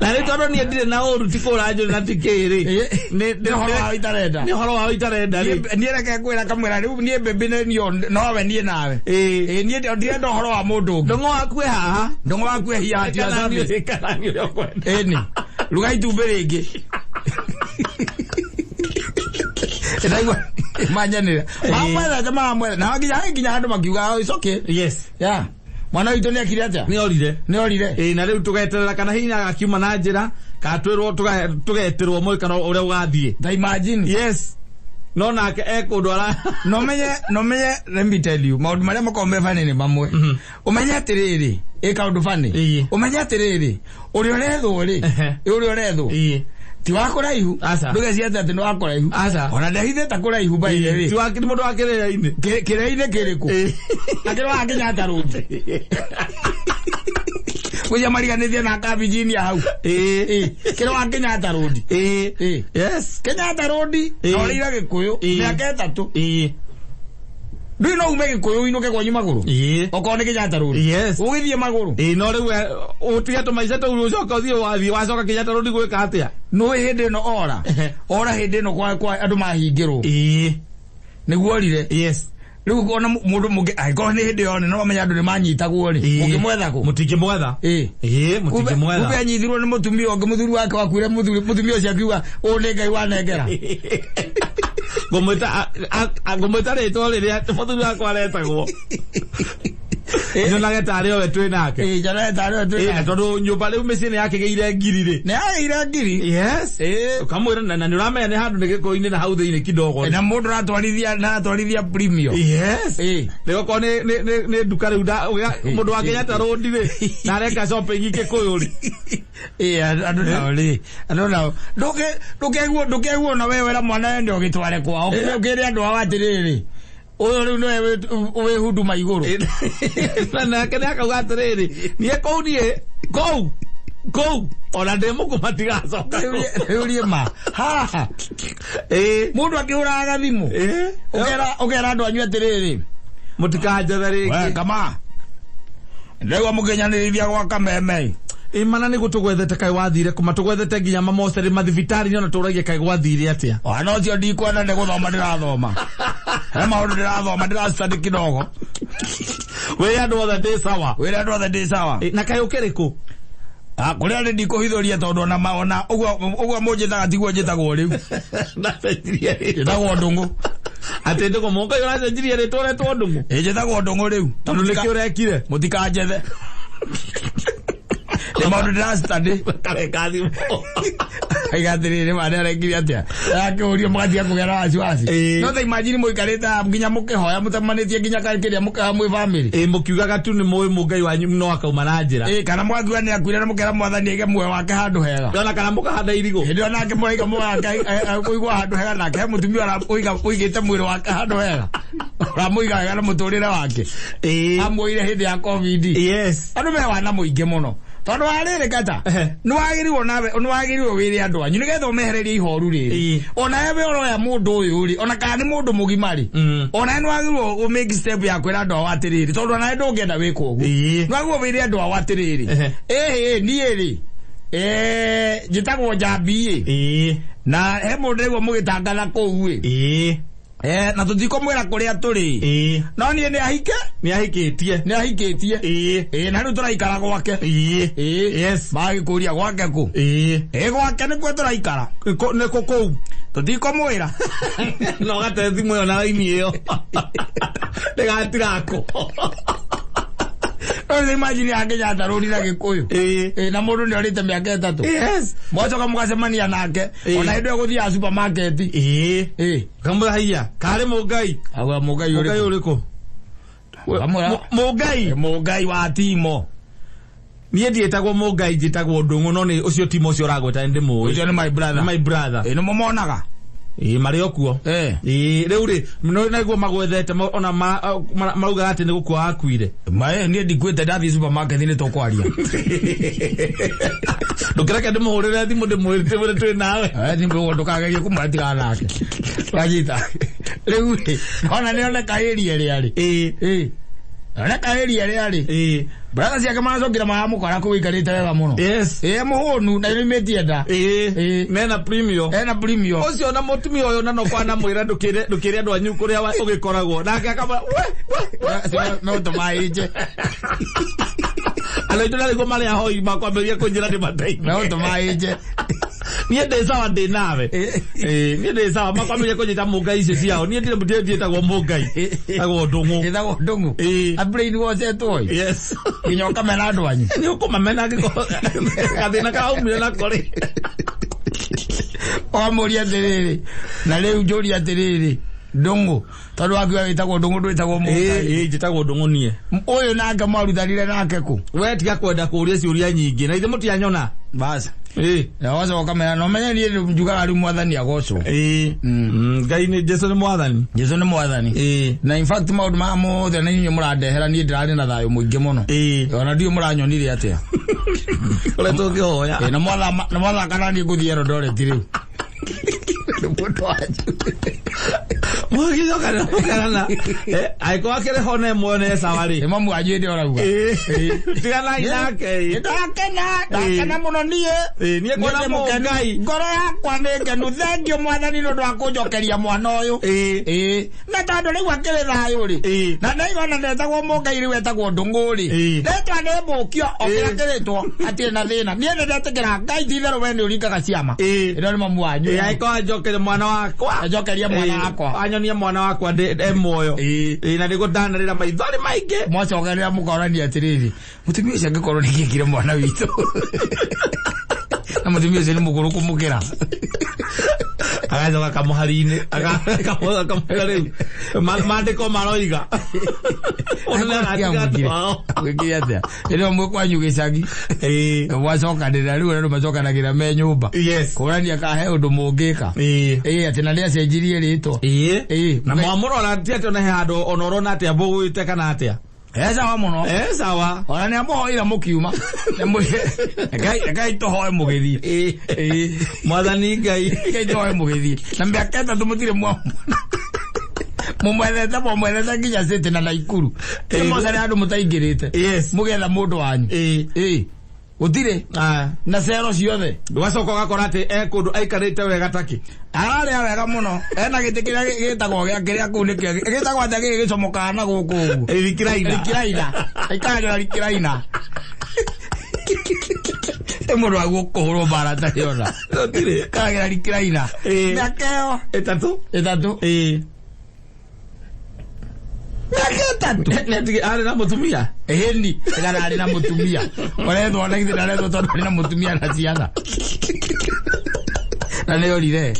Na nĩ tondũ niĩ ndirĩ na ũru ti kũra njũrĩ na ti kĩrĩ. Ĩĩ. Nĩ Nĩ ũhoro wao itarenda. Nĩ ũhoro wao itarenda rĩ. Niĩ reke ngwĩra kamwĩra rĩu niĩ mbĩmbĩ nĩ niĩ nowe niĩ nawe. Ĩĩ. Ĩĩ, niĩ ndirenda ũhoro wa mũndũ ũngĩ. Ndũng'ũ waku ĩ haha. Ndũng'ũ waku e hiya ati Ĩka naniĩ acabi. ĩka naniĩ ũrĩa ũkwenda. Ĩni. Ruga itumbĩ rĩngĩ. Ndaigua manyanĩra. Mamwetha maramwetha. Na nginya nginya handũ makiuga, "Oh, it's okay." Yes. Yeah. Mwana witũ nĩ ekire atĩa? Nĩ orire. Nĩ orire. Ĩĩ, na rĩu tũgeterera kana hihi agakiuma na njĩra kana twĩrwo tũgetĩrwo mũĩ kana ũrĩa ũgathiĩ. Ta imagine. Yes. No nake e kũndũ ara No menye, let me tell you, maũndũ marĩa makoragwo me funny nĩ mamwe. Ũmenye atĩrĩrĩ, ĩ kaũndũ funny. Ĩĩ. Ũmenye atĩrĩrĩ, ũrĩa ũrethwo rĩ, Ehe. ũrĩa ũrethwo Ĩĩ. ti wa kũraihu. Aca. Ndũgecirie atĩ nĩ wa kũraihu. Aca. Ona ndehithĩte kũraihu by the way. Ti wa mũndũ wa kĩrĩra-inĩ. Kĩrĩra-inĩ kĩrĩkũ? Ĩĩ. Akĩrĩ wa Kenyatta Road. Kũrĩa mariganĩtie na Kabijinia hau. Ĩĩ. Ĩĩ. Kĩrĩ wa Kenyatta Road. Ĩĩ. Ĩĩ. Yes. Kenyatta Road Ĩĩ. na ũrĩire Gĩkũyũ Ĩĩ. mĩaka 3. Ĩĩ. Ndũĩ no ume Gĩkũyũ ũinũke kwanyu magũrũ. Ĩĩ. Okorwo nĩ Kenyatta Road. Yes. Ũgĩthiĩ magũrũ. Ĩĩ, no rĩu ũtige tũmaica tũu ũcoke ũthiĩ wathiĩ wacoka Kenyatta Road gwĩka atĩa? Nũĩ hĩndĩ ĩno ora. Ora hĩndĩ ĩno kwa andũ mahingĩrwo. Ĩĩ. Nĩguo orire. Yes. Rĩu ona mũndũ mũngĩ angĩkorwo nĩ hĩndĩ ĩyo no amenya andũ nĩ manyitagwo rĩ. Ĩĩ. Mũngĩmwetha kũ? Mũtingĩmwetha. Ĩĩ. Ĩĩ, Kumbe mũtingĩmwetha. anyithirwo nĩ mũtumia ũngĩ, mũthuri wake wakuire, mũtumia ũcio akiuga ũũ nĩ Ngai wanengera. Ngũmwĩta ngũmwĩta rĩtwa rĩrĩa mũthuri wakwa aretagwo. Nyonage tarĩ o we twĩ nake. Ĩĩ, nyonaga tarĩ we twĩ Ĩĩ, na nake. tondũ nyũmba rĩu mĩciĩ nĩ yakĩgĩire ngiri rĩ. Nĩ yagĩire ngiri. Yes. Ĩĩ. Ũkamwĩra na nĩ ũramenya nĩ handũ nĩ gĩkũyũ-inĩ na hau thĩinĩ kidogo. Na mũndũ aratwarithia premium. Yes. Ĩĩ. Nĩ okorwo nĩ nduka rĩu mũndũ wa Kenyatta Road rĩ na areka shopping Gĩkũyũ rĩ. Ĩĩ, andũ nao rĩ, andũ nao ndũkeguo na we wĩra mwana wende ũgĩtware kwao. Ũkĩre andũ ao atĩrĩrĩ, ũyũ rĩu nĩwe wĩ huduma igũrũ. Na nake nĩ akauga atĩrĩrĩ, niĩ kũu niĩ kũu kũu ona ndĩ mũkũ matigacoka. Rĩu riĩ ma haha Ĩĩ. mũndũ akĩhũraga gathimũ Ĩĩ. ũkera andũ anyu atĩrĩrĩ, Mũtikanjethe we rĩngĩ. kama ndaigua mũkĩnyanĩrĩria gwa kameme. Ĩ mana nĩ gũtũgwethete kaĩ wathire kũ matũgwethete nginya mamocerĩ mathibitarĩ-inĩ ona tũragia kaĩ gwathire atĩa. Ona ũcio ndikwenda nĩ gũthoma ndĩrathoma. He maũndũ ndĩrathoma ndĩrastudy kidogo. Wĩre andũ othe ndĩ sawa. Wĩre andũ othe ndĩ sawa. Na kaĩ ũkĩrĩ kũ? Kũrĩa ndĩ ndikũhithũria tondũ ona ũguo mũnjĩtaga tiguo njĩtagwo rĩu. Ndacenjirie rĩtwa. Njĩtagwo Ndũng'ũ. Atĩ Ndũng'ũ mũngai ũracenjirie rĩtwa ũretwo Ndũng'ũ? Ĩ njĩtagwo Ndũng'ũ rĩu. Tondũ nĩkĩ ũrekire? Mũtikanjethe. Nĩ maũndũ ndĩrastudy. Kareka thimũ. Aiga atĩrĩrĩ ma nĩarekire atĩa? Arakĩũrio mũgatiga kũgĩa na wasiwasi. No ta imagine mũikarĩte nginya mũkĩhoya mũtemanĩtie nginya kĩrĩa mũkĩhoya mwĩ family. Ĩ mũkiugaga tu nĩ mũĩ mũngai wanyu no akauma na njĩra. Ĩ kana mũgakiuga nĩ akuire na mũkera mwathani aige muoyo wake handũ hega. Ona kana mũkahanda irigũ. Hĩndĩ ĩyo nake mũraiga muoyo wake ũigwo handũ hega nake he mũtumia ũigĩte mwĩrĩ wake handũ hega. Ũramũiga wega na mũtũrĩre wake. Amuoire hĩndĩ ya COVID. Yes. Andũ me wana mũingĩ mũno. Tondũ wa rĩrĩ kata nĩwagĩrĩirwo nawe nĩwagĩrĩirwo wĩre andũ anyu nĩgetha ũmehererie ihoru rĩrĩ. Ona we ũroya mũndũ ũyũ rĩ, ona kana nĩ mũndũ mũgima rĩ, ona nĩwagĩrĩirwo ũ make step ya kwĩra andũ ao atĩrĩrĩ, tondũ onawe ndũngĩenda wĩkwo ũguo. Nĩwagĩrĩirwo wĩre andũ ao atĩrĩrĩ, ĩhĩ niĩ rĩ, njĩtagwo Njambi ĩ, na he mũndũ ndĩraigua mũgĩtangatha kũu ĩ, na tũtikũmwĩra kũrĩa tũrĩ, no niĩ nĩ ahike, nĩ ahikĩtie, nĩ ahikĩtie, na rĩu tũraikara gwake. Yes. Magĩkũria gwake kũ? Gwake nĩkuo tũraikara. Nĩkũ kũu? Tũtikũmwĩra. No gate thimũ ĩyo na raini ĩyo. Ndĩgatirako. No nĩ imagine ya Kenyatta rũri na Gĩkũyũ. Na mũndũ nĩ orĩte mĩaka 3. Yes. Mwacoka mũgacemania nake ona hĩndĩ ĩyo gũthiaga supermarket. Kamwĩra haiya, karĩ mũngai. Auga mũngai ũrĩkũ? Mũngai ũrĩkũ? Mũngai. Mũngai wa Timo. Niĩ ndiĩtagwo mũngai, njĩtagwo Ndũng'ũ, no nĩ ũcio Timo ũcio ũragweta nĩ ndĩmũĩ. Ũcio nĩ my brother. My brother. Nĩ mũmonaga? Ĩ marĩ o kuo. Ĩ rĩu rĩ, naguo magwethete ona maraugaga atĩ nĩ gũkua akuire. Mae niĩ ndikuĩte ndathiĩ supermarket nĩ tũkwaria. Ndũkĩreke ndĩmũhũrĩre thimũ ndĩmwĩre twĩ nawe. Thimũ ndũkagerie kũmwĩra tigana nake. Wanyita. Rĩu rĩ, ona nĩ oneka area ĩrĩa arĩ. Oneka area ĩrĩa arĩ. Brother ciake maracokire maramũkora kũu aikarĩte wega mũno. Yes. Mũhũnu na nĩoimĩtie nda. Mena premium. Ena premium. Ũcio na mũtumia ũyũ na no kwana mwĩra ndũkĩre andũ anyu kũrĩa ũgĩkoragwo. Nake akamwĩra we we. No tũmaĩnje. Andũ aitũ narĩguo marĩ ahoi makwambĩrĩria kũnjĩra ndĩ mateithie. No tũmaĩnje. Niĩ ndĩ sawa ndĩ nawe. Niĩ ndĩ sawa makwambĩrĩria kũnjĩta mũngai icio ciao. Niĩ ndirĩ ndiĩtagwo mũngai. Ĩtagwo Ndũng'ũ. Ĩtagwo Ndũng'ũ. Abrain wocetwo. Yes. Nginya ũkamena andũ anyu. Nĩ ũkũmamena angĩkorwo gathĩna karaumire nako rĩ. Ũkamũria atĩrĩrĩ, na rĩu njũria atĩrĩrĩ, Ndũng'ũ, tondũ wakiuga wĩtagwo Ndũng'ũ ndwĩtagwo mũngai. Njĩtagwo Ndũng'ũ niĩ. Ũyũ nake mwarutanire nake kũ? We tiga kwenda kũũria ciũria nyingĩ na ithe mũtianyona. Bas. Na wacoka mena no menye niĩ njugaga rĩu mwathani agocwo. Ngai nĩ Jesu nĩ mwathani. Jesu nĩ mwathani. Na in fact maũndũ maya mothe na inyuĩ mũrandehera niĩ ndĩrarĩ na thayũ mũingĩ mũno. Ona ndiũ mũranyonire atĩa. Ũrĩa tũngĩhoya. Na mwathaka na niĩ ngũthiĩ Eldoret rĩu. Mũndũ wanyu. Mũgĩcoka mũkerana. Angĩkorwo akĩrĩ ho na ĩmwe sawa rĩ. Nĩ mamu wanyu hĩndĩ ĩyo ũrauga. Tiganai nake. Ndakena mũno niĩ. Niĩ kuona mũngai. Ngoro yakwa nĩ ngenu. Thengiũ mwathani nĩ ũndũ wa kũnjokeria mwana ũyũ. Na tondũ rĩu akĩrĩ thayũ rĩ. Na ndaigua ndetagwo mũngai rĩu etagwo Ndũng'ũ rĩ. Rĩtwa nĩ mũkio o kĩrĩa kĩrĩtwo hatirĩ na thĩna. Niĩ nĩ ndetĩkĩra Ngai ti itherũ we nĩ ũringaga ciama. Ĩno nĩ mamu wanyu. Angĩkorwo anjokeria mwana wakwa. Anjokeria mwana wakwa. Anyonia mwana wakwa e muoyo. Na nĩguo ndanarĩra maithori maingĩ. Mwacokerera mũkorania atĩrĩrĩ, mũtumia ũcio angĩkorwo nĩ kĩkire mwana witũ. Na mũtumia ũcio nĩ mũkũrũ kũmũkĩra. Agacoka kamũhari-inĩ, akamwĩra rĩu maandĩko maroiga. Gwĩkire atĩa? Rĩrĩa mwĩ kwanyu gĩcagi, mwacokanĩrĩra rĩu andũ macokanagĩra me nyũmba. Yes. Kũrania kana he ũndũ mũngĩka. Atĩ na nĩacenjirie rĩtwa. Na mwamũrora ti atĩ ona he handũ ona ũrona atĩa mũgũĩte kana atĩa. Sawa mũno. Sawa. Ona nĩ amũhoire mũkiuma. Ngai tũhoe mũgĩthiĩ. Mwathani Ngai. Ngai tũhoe mũgĩthiĩ. Na mĩaka 3 mũtirĩ mũmwethete mũmwethete nginya City na Naikuru. Nĩ mocare andũ mũtaingĩrĩte. Yes. Mũgetha mũndũ wanyu. Gũtirĩ. Na cero ciothe. Ũgacoka ũgakora atĩ e kũndũ aikarĩte wega taki. Ararĩa wega mũno. Ena gĩtĩ kĩrĩa gĩtagwo gĩa kĩrĩa kũu nĩkĩo. Gĩtagwo atĩa gĩkĩ gĩcomokaga na gũkũ ũguo. Rikiraina. Rikiraina. Aikaragĩra rikiraina. Ĩ mũndũ wa gũkũhũrwo mbara ndarĩ ona. Gũtirĩ. Aikaragĩra rikiraina. Mĩaka ĩyo. Ĩtatũ. Ĩtatũ. Mĩaka ĩtatũ. Nĩ arĩ na mũtumia. Ĩni, kana arĩ na mũtumia. Ũrethwo na githĩ ndarethwo tondũ arĩ na mũtumia na ciana. Na nĩ orire.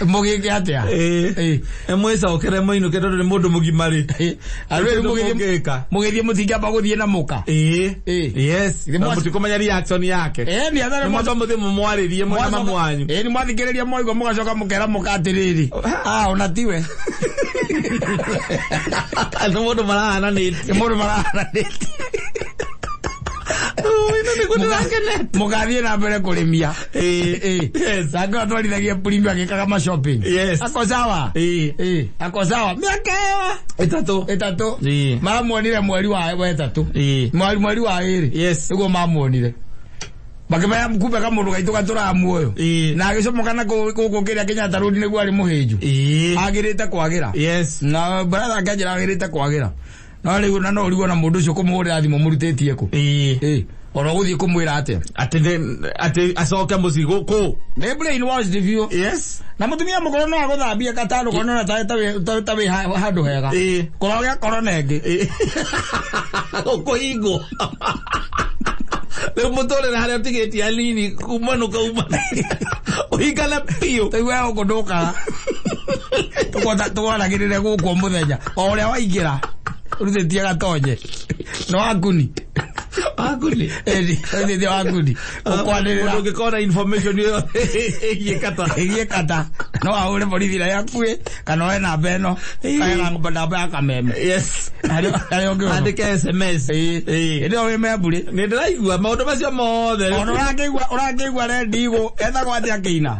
Mũgĩke atĩa? Mwĩcokere mũinũke tondũ nĩ mũndũ mũgima rĩ. Arĩ mũgĩthiĩ mũtingĩamba gũthiĩ na mũka. Yes. Mũtikũmenya reaction yake. Nĩ atharĩ mũcoka mũthiĩ mũmwarĩrie mwena mamu wanyu. Nĩ mwathikĩrĩria mwaigua mũgacoka mũkera mũka atĩrĩrĩ. Ona tiwe. Nĩ mũndũ marahananĩtie. Nĩ mũndũ marahananĩtie. Mũgathiĩ na mbere kũrĩmia. Sangĩ atwarithagia purimi agĩkaga ma shopping. Yes. Ako sawa. Ako sawa. Mĩaka ĩyo. Ĩtatũ. Ĩtatũ. Mamuonire mweri wa ĩtatũ. Mweri wa ĩrĩ. Yes. Nĩguo mamuonire. Makĩmenya kumbe kamũndũ gaitũ gatũraga muoyo. Na agĩcomoka na gũkũ kĩrĩa Kenyatta Road nĩguo arĩ mũhĩnju. Agĩrĩte kwagĩra. Yes. Na brother akĩanjĩra agĩrĩte kwagĩra. No rĩu na no ũrigwo na mũndũ ũcio kũmũhũrĩra thimũ mũrutĩtie kũ. Ona gũthiĩ kũmwĩra atĩa? Atĩ acoke mũciĩ gũkũ. Nĩ brainwashed biũ. Yes. Na mũtumia mũkũrũ no agũthambie gatano kona ta ta wĩ handũ hega. Korwo gĩa korona ĩngĩ. Gũkũhingwo. Rĩu mũtũrĩre harĩa ũtigĩtie hanini kumanũka umana. Ũhingane biũ. Rĩu we gũkũ ndũkaga. Tũkwaragĩrĩre gũkũ mũthenya. O ũrĩa waingĩra. Ũrutĩtie gatonye. No wakuni. Wakuni. Ũrutĩtie wakuni. Ũkwanĩrĩra. Mũndũ ũngĩkona information ĩyo ĩgiĩ kata. Ĩgiĩ kata. No ahũre borithi ĩrĩa yakuĩ kana oe namba ĩno. Kana namba ya kameme. Yes. Harĩa ũngĩona. Andĩke SMS. Hĩndĩ ĩyo wĩ membũrĩ. Nĩ ndĩraigua maũndũ macio mothe. Ona ũrakĩigua rendi-igũ etagwo atĩa akĩina.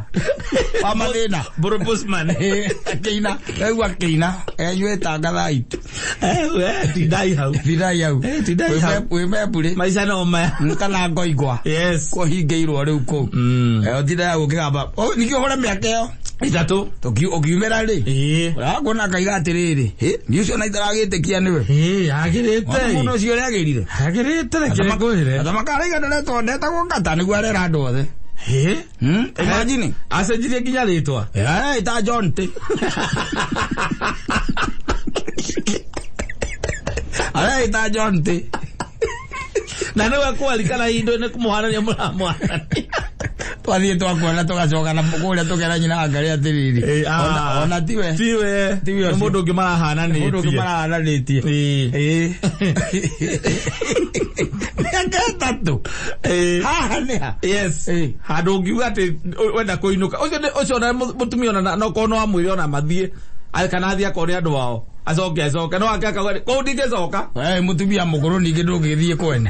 Wa mathĩna. Bro Postman. Akĩina. Waigua akĩina. Enyuĩte ngathaa itu. Tindai hau. Tindai hau. Tindai hau. Wĩ membũrĩ. Maica no maya. Kana ngoigwa. Yes. Kũhingĩirwo rĩu kũu. Ũtindai hau ũkĩgamba. Ningĩ ũhũre mĩaka ĩyo. Ĩtatũ. Ũkiumĩra rĩ. Ũrakuona akaiga atĩrĩrĩ. Niĩ ũcio ona itaragĩtĩkia nĩwe. Agĩrĩte. Mũndũ ũcio ũrĩa agĩrire. Agĩrĩte reke ngwĩre. Athamaka araiga ndaretwo ndetagwo kata nĩguo arera andũ othe. Imagine. Acenjirie nginya rĩtwa. Ĩta John T. Areita John T. Na nĩwe kwarikana indo nĩ kũmũhanania mũramũhanania. Twathiĩ twakuona tũgacoka na kũrĩa tũkera nyina wa Ngarĩ atĩrĩrĩ. Ona tiwe. Tiwe. Tiwe Nĩ mũndũ ũngĩ marahananĩtie. Mũndũ ũngĩ marahananĩtie. Mĩaka ĩtatũ. Haha nĩ ha. Yes. Handũ ũngiuga atĩ wenda kũinũka. Ũcio ona mũtumia ona no korwo no amwĩre ona mathiĩ. Kana athiĩ akone andũ ao. Acoke acoke no ake akauga kũu ndingĩcoka. We mũtumia mũkũrũ ningĩ ndũngĩthiĩ kwene.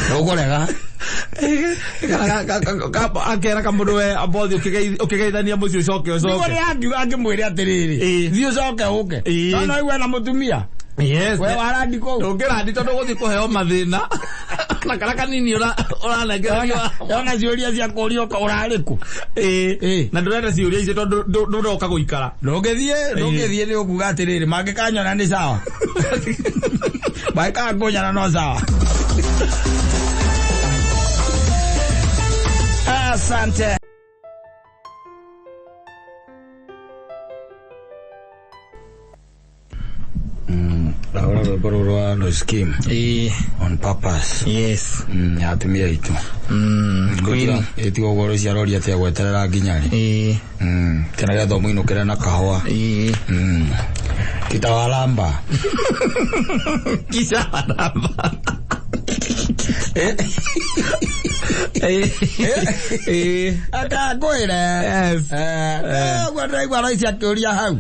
Ndũkũrega. Akera kamũndũ we amba ũthiĩ ũkĩgeithania mũciĩ ũcoke ũcoke. Nĩguo nĩ angiuga angĩmwĩre atĩrĩrĩ. Thiĩ ũcoke ũke. No no igue na mũtumia. Yes. We warandi kũu. Ndũngĩrandi tondũ gũthiĩ kũheo mathĩna. Na kana kanini ũranengererio. Yona ciũria cia kũũrio ũrarĩ kũ. Na ndũrenda ciũria icio tondũ ndũroka gũikara. Ndũngĩthiĩ nĩ ũkuga atĩrĩrĩ mangĩkanyona nĩ sawa. Mangĩkakũnyona no sawa. Asante. Ndahũra rwĩmbo rũrũ rwa No Scheme. On purpose. Yes. Ya atumia aitũ. Tiga ũguo rũciaro roria atĩa gweterera nginya rĩ. Tena getha ũmũinũkĩre na kahũa. Kitawalamba. Kisha waramba. Akangwĩre. Yes. Ũguo ndĩraigua raici akĩũria hau.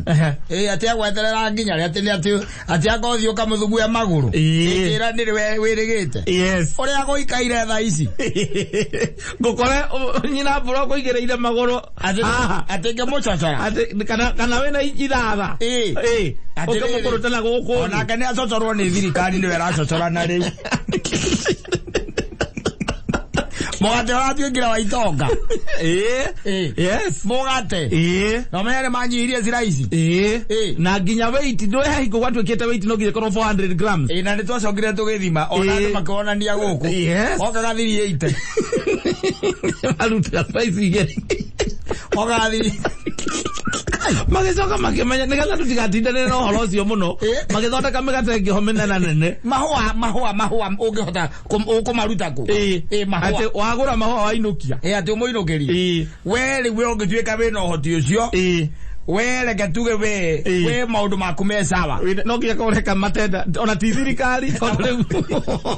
Atĩ agweterera nginya rĩ, atĩ nĩ atĩ atĩ anga ũthiĩ ũkamũthugue magũrũ. Ĩkĩra nĩrĩ we wĩrĩgĩte. Yes. Ũrĩa gũikaire thaa ici. Ngũkore nyina mbura kũigĩrĩire magũrũ. Atĩ Haha. atĩ ngĩmũcocora. Atĩ kana wĩna ithatha. Atĩrĩrĩ. Ũkĩmũkũrũta na gũkũ. Onake nĩ acocorwo nĩ thirikari nĩwe ĩracocorana rĩu. Mũgate ũratuĩkire wa itonga. Yes. Mũgate. Na ũmenye nĩ manyihirie ciraici. Na nginya weight ndũĩ he hingo gwatuĩkĩte weight no nginya ĩkorwo 400 grams. Na nĩ twacokire tũgĩthima ona andũ makĩonania gũkũ. Yes. Okaga 380. Marutaga slice igĩrĩ. Okaga 3. Magĩcoka makĩmenya nĩgetha tũtigatindanĩre na ũhoro ũcio mũno. Magĩthondeka mĩgate ĩngĩ ho mĩnene nene. Mahũa mahũa mahũa ũngĩhota ũkũmaruta kũ? Mahũa. Atĩ wagũra mahũa wainũkia. Atĩ ũmũinũkĩrie. We rĩu we ũngĩtuĩka wĩna ũhoti ũcio. We reke tuge we we maũndũ maku me sawa. No nginya korwo ũreka matenda ona ti thirikari tondũ rĩu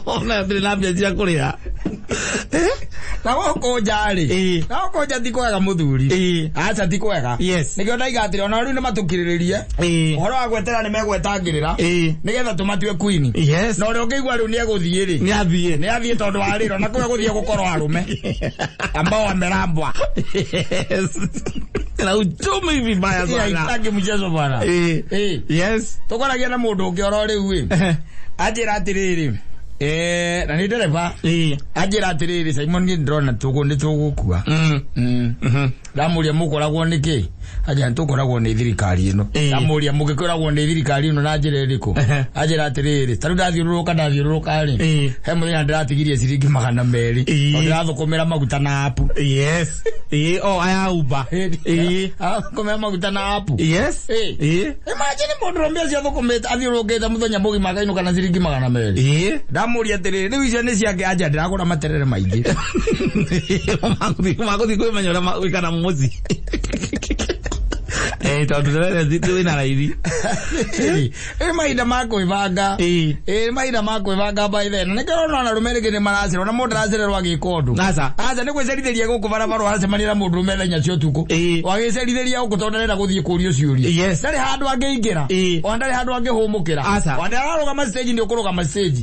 ona ndĩrĩ na mbia cia kũrĩha. Na gũkũ nja rĩ, na gũkũ nja ti kwega mũthuri. Aca ti kwega. Yes. Nĩkĩo ndaiga atĩrĩ ona rĩu nĩ matũkirĩrĩrie. Ũhoro wa gwetera nĩ megwetangĩrĩra. Nĩgetha tũmatue queen. Yes. Na ũrĩa ũngĩigua rĩu nĩ egũthiĩ rĩ. Nĩ athiĩ. Nĩ athiĩ tondũ wa rĩrĩ ona kũu egũthiĩ gũkorwo arũme. Ambao wamerambwa. Yes. Na uchumi vibaya sana. Haitaki mchezo bwana. Yes. Tũkoragia na mũndũ ũngĩ oro rĩu ĩ. Anjĩra atĩrĩrĩ. Na nĩ ndereba. Anjĩra atĩrĩrĩ Simon niĩ ndĩrona nĩ tũgũkua. Ndamũria mũkoragwo nĩkĩ? Anjĩra tũkoragwo nĩ thirikari ĩno. Ndamũria mũgĩkoragwo nĩ thirikari ĩno na njĩra ĩrĩkũ? Anjĩra atĩrĩrĩ, ta rĩu ndathiũrũrũka rĩ, he mũthenya ndĩratigirie ciringi 200. Tondũ ndĩrathũkũmĩra maguta na app. Yes. O aya Uber. Arathũkũmĩra maguta na app. Yes. Imagine mũndũ ũrĩa mbia ciathũkũmĩte athiũrũrũkĩte mũthenya mũgima akainũka na ciringi 200. Ndamũria atĩrĩrĩ, rĩu icio nĩ ciake? Anja ndĩragũra materere maingĩ. Magũthiĩ kwĩmenya ũrĩa magwĩka na mũciĩ. Tondũ terere wĩna raithi. Mahinda ma kwĩbanga. Mahinda ma kwĩbanga by then. Na nĩkĩo ũrona arũme rĩngĩ nĩ maracererwo na mũndũ aracererwo agĩka ũndũ. Aca. Aca nĩ gwĩcerithĩria gũkũ barabara ũracemania na mũndũ ũrũme thaa inya cia ũtukũ. Wagĩcerithĩria gũkũ tondũ ndarenda gũthiĩ kũrio ciũria. Yes. Ndarĩ handũ angĩingĩra. Ona ndarĩ handũ angĩhũmũkĩra. Aca. Ona ndararũgama stage nĩ ũkũrũgama stage.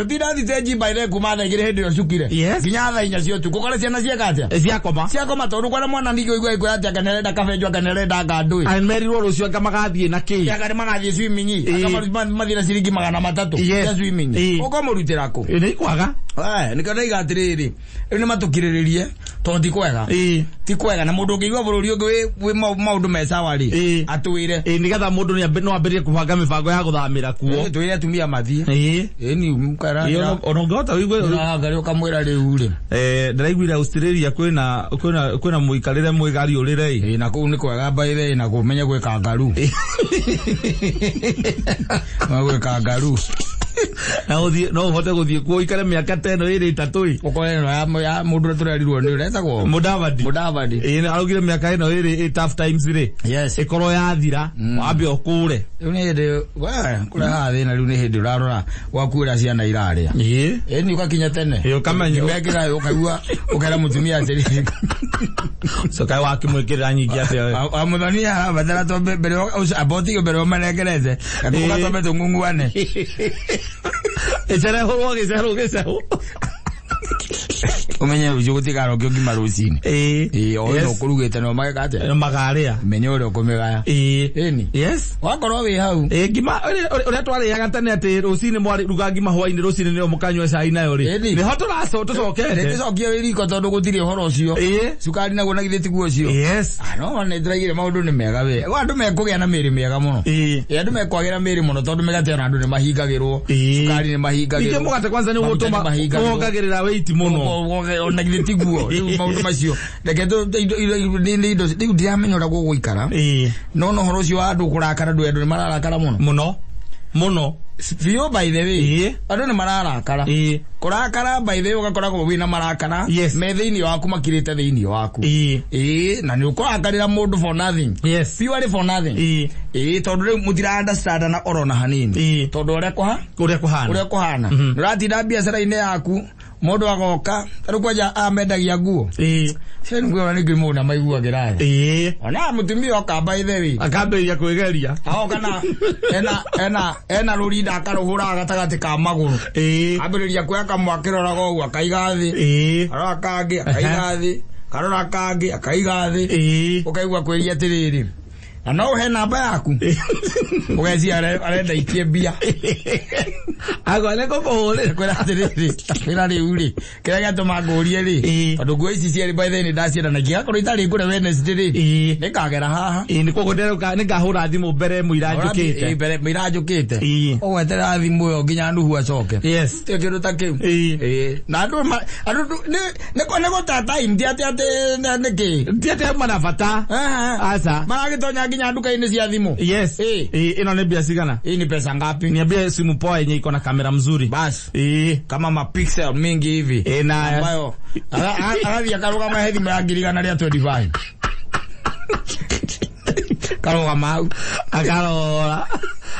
Ũtinda stage by then kuma thaa 2 hĩndĩ ĩyo ũcukire. Yes. Nginya thaa 4 cia ũtukũ. Ũkore ciana cieka atĩa? Ciakoma. Ciakoma tondũ kwara mwana ningĩ ũigua agĩkwĩra atĩ anga nĩarenda kabenjo anga nĩarenda ngandũ. Merirwo rũciũ anga magathiĩ na kĩ? Anga nĩ magathiĩ swimming. Anga mathiĩ na ciringi 300 cia swimming. Ũkamũrutĩra kũ? Nĩ ikwaga. Nĩkĩo ndaiga atĩrĩrĩ, rĩu nĩ matũkirĩrĩrie tondũ ti kwega. Ti kwega na mũndũ ũngĩigua bũrũri ũngĩ wĩ maũndũ me sawa rĩ, atwĩre. Nĩgetha mũndũ no ambĩrĩrie kũbanga mĩbango ya gũthamĩra kuo. Twĩre atumia mathiĩ. Ni mũkara. Ona ũngĩhota wĩigue. Ngarĩ ũkamwĩra rĩu rĩ. Ndĩraiguire Australia kwĩna mũikarĩre mwĩgariũrĩre. Na kũu nĩ kwega by the way, na kũmenye gwĩ kangaroo. Gwĩ kangaroo. Na ũthiĩ no ũhote gũthiĩ kuo ũikare mĩaka ta ĩno ĩrĩ ĩtatũ ĩ. Ũkore ĩno ya mũndũ ũrĩa tũrerirwo nĩ ũretagwo Mudavadi. Mudavadi. Araugire mĩaka ĩno ĩrĩ ĩ tough times rĩ. Yes. Ĩkorwo yathira wambe ũkũre. Rĩu nĩ hĩndĩ kũrehaga thĩna rĩu nĩ hĩndĩ ũrarora gwaku ũrĩa ciana irarĩa. Nĩ ũgakinya tene. Ũkamenya. Ũgekĩra ũkaigua ũkera mũtumia atĩrĩ. Coka wakĩmwĩkĩrĩra nyingĩ atĩa we? Mũthoni arabatara twambe mbere abotige mbere ũmanengerete. Ũka twambe tũng'ung'uane. Ĩcerehũrwo gĩcerũ gĩcerũ. Ũmenye rũciũ gũtikarokio ngima rũcinĩ. O ĩno ũkũrugĩte no mageka atĩa? Makarĩa. Menya ũrĩa ũkũmĩgaya. Ĩni. Yes. Wakorwo wĩ hau. Ngima ũrĩa twarĩaga tene atĩ rũcinĩ mwarĩ ruga ngima hwainĩ rũcinĩ nĩyo mũkanyua cai nayo rĩ. Nĩho tũcokete. Tũcokie wĩ riko tondũ gũtirĩ ũhoro ũcio. Cukari naguo na githĩ tiguo ũcio. Yes. No nĩ ndĩraigire maũndũ nĩ mega we. Andũ mekũgĩa na mĩĩrĩ mĩega mũno. Andũ mekwagĩra mĩĩrĩ mũno tondũ mĩgate ona andũ nĩ mahingagĩrwo. Cukari nĩ mahingagĩrwo. Ningĩ mũgate kwanza nĩ ũgũtũma wongagĩrĩra weight mũno. Ona githĩ tiguo. Rĩu maũndũ macio. Reke rĩu ndiramenya ũrĩa gũgũikara. No no ũhoro ũcio wa andũ kũrakara andũ nĩ mararakara mũno. Mũno. Mũno. Biũ by the way. Andũ nĩ mararakara. Kũrakara by the way ũgakoragwo wĩna marakara. Me thĩinĩ waku makirĩte thĩinĩ waku. Na nĩ ũkũrakarĩra mũndũ for nothing. Yes. Purely for nothing. Tondũ rĩu mũtira understand na oro na hanini. Tondũ ũrĩa kũhana. Ũrĩa kũhana. Nĩũratinda biacara-inĩ yaku. Mundu agoka riu kwanja amendagia nguo. Cio nguo nĩ ngiri mũndũ maiguagĩra thĩ. Ona mũtumia oka by the way akambĩrĩria kwĩgeria. Aoka na ena rũrinda akarũhũra gatagatĩ ka magũrũ. Ambĩrĩria kuoya kamwe akĩroraga ũguo akaiga thĩ. Karora kangĩ akaiga thĩ. Karora kangĩ akaiga thĩ. Ũkaigua kwĩria atĩrĩrĩ, na no ũhe namba yaku. Ũgecia arenda itie mbia. Agwa nĩ ngũkũhũrĩra. Kwĩra atĩrĩrĩ, kwĩra rĩu rĩ, kĩrĩa gĩatũma ngũrie rĩ, tondũ nguo ici cierĩ by the way nĩ ndacienda na ingĩgakorwo itarĩ ngũre Wednesday rĩ, nĩngagera haha. Nĩ koguo nĩngahũra thimũ mbere mũira njũkĩte. Mbere mũira njũkĩte. Ũgweterera thimũ ĩyo nginya Nuhu acoke. Yes. Ti kĩndũ ta kĩu. Na andũ nĩ gũta time ti atĩ nĩkĩ. Ti atĩ auma na bata. Aca. Maragĩtonya nginya nduka-inĩ cia thimũ. Yes. Ĩno nĩ mbia cigana? Hii ni pesa ngapi? Niambie simu poa yenye iko na kamera mzuri. Bas. Kama ma pixel mingi hivi. Na ambayo arathi akarugama he thimũ ya 125. Karugama hau akarora.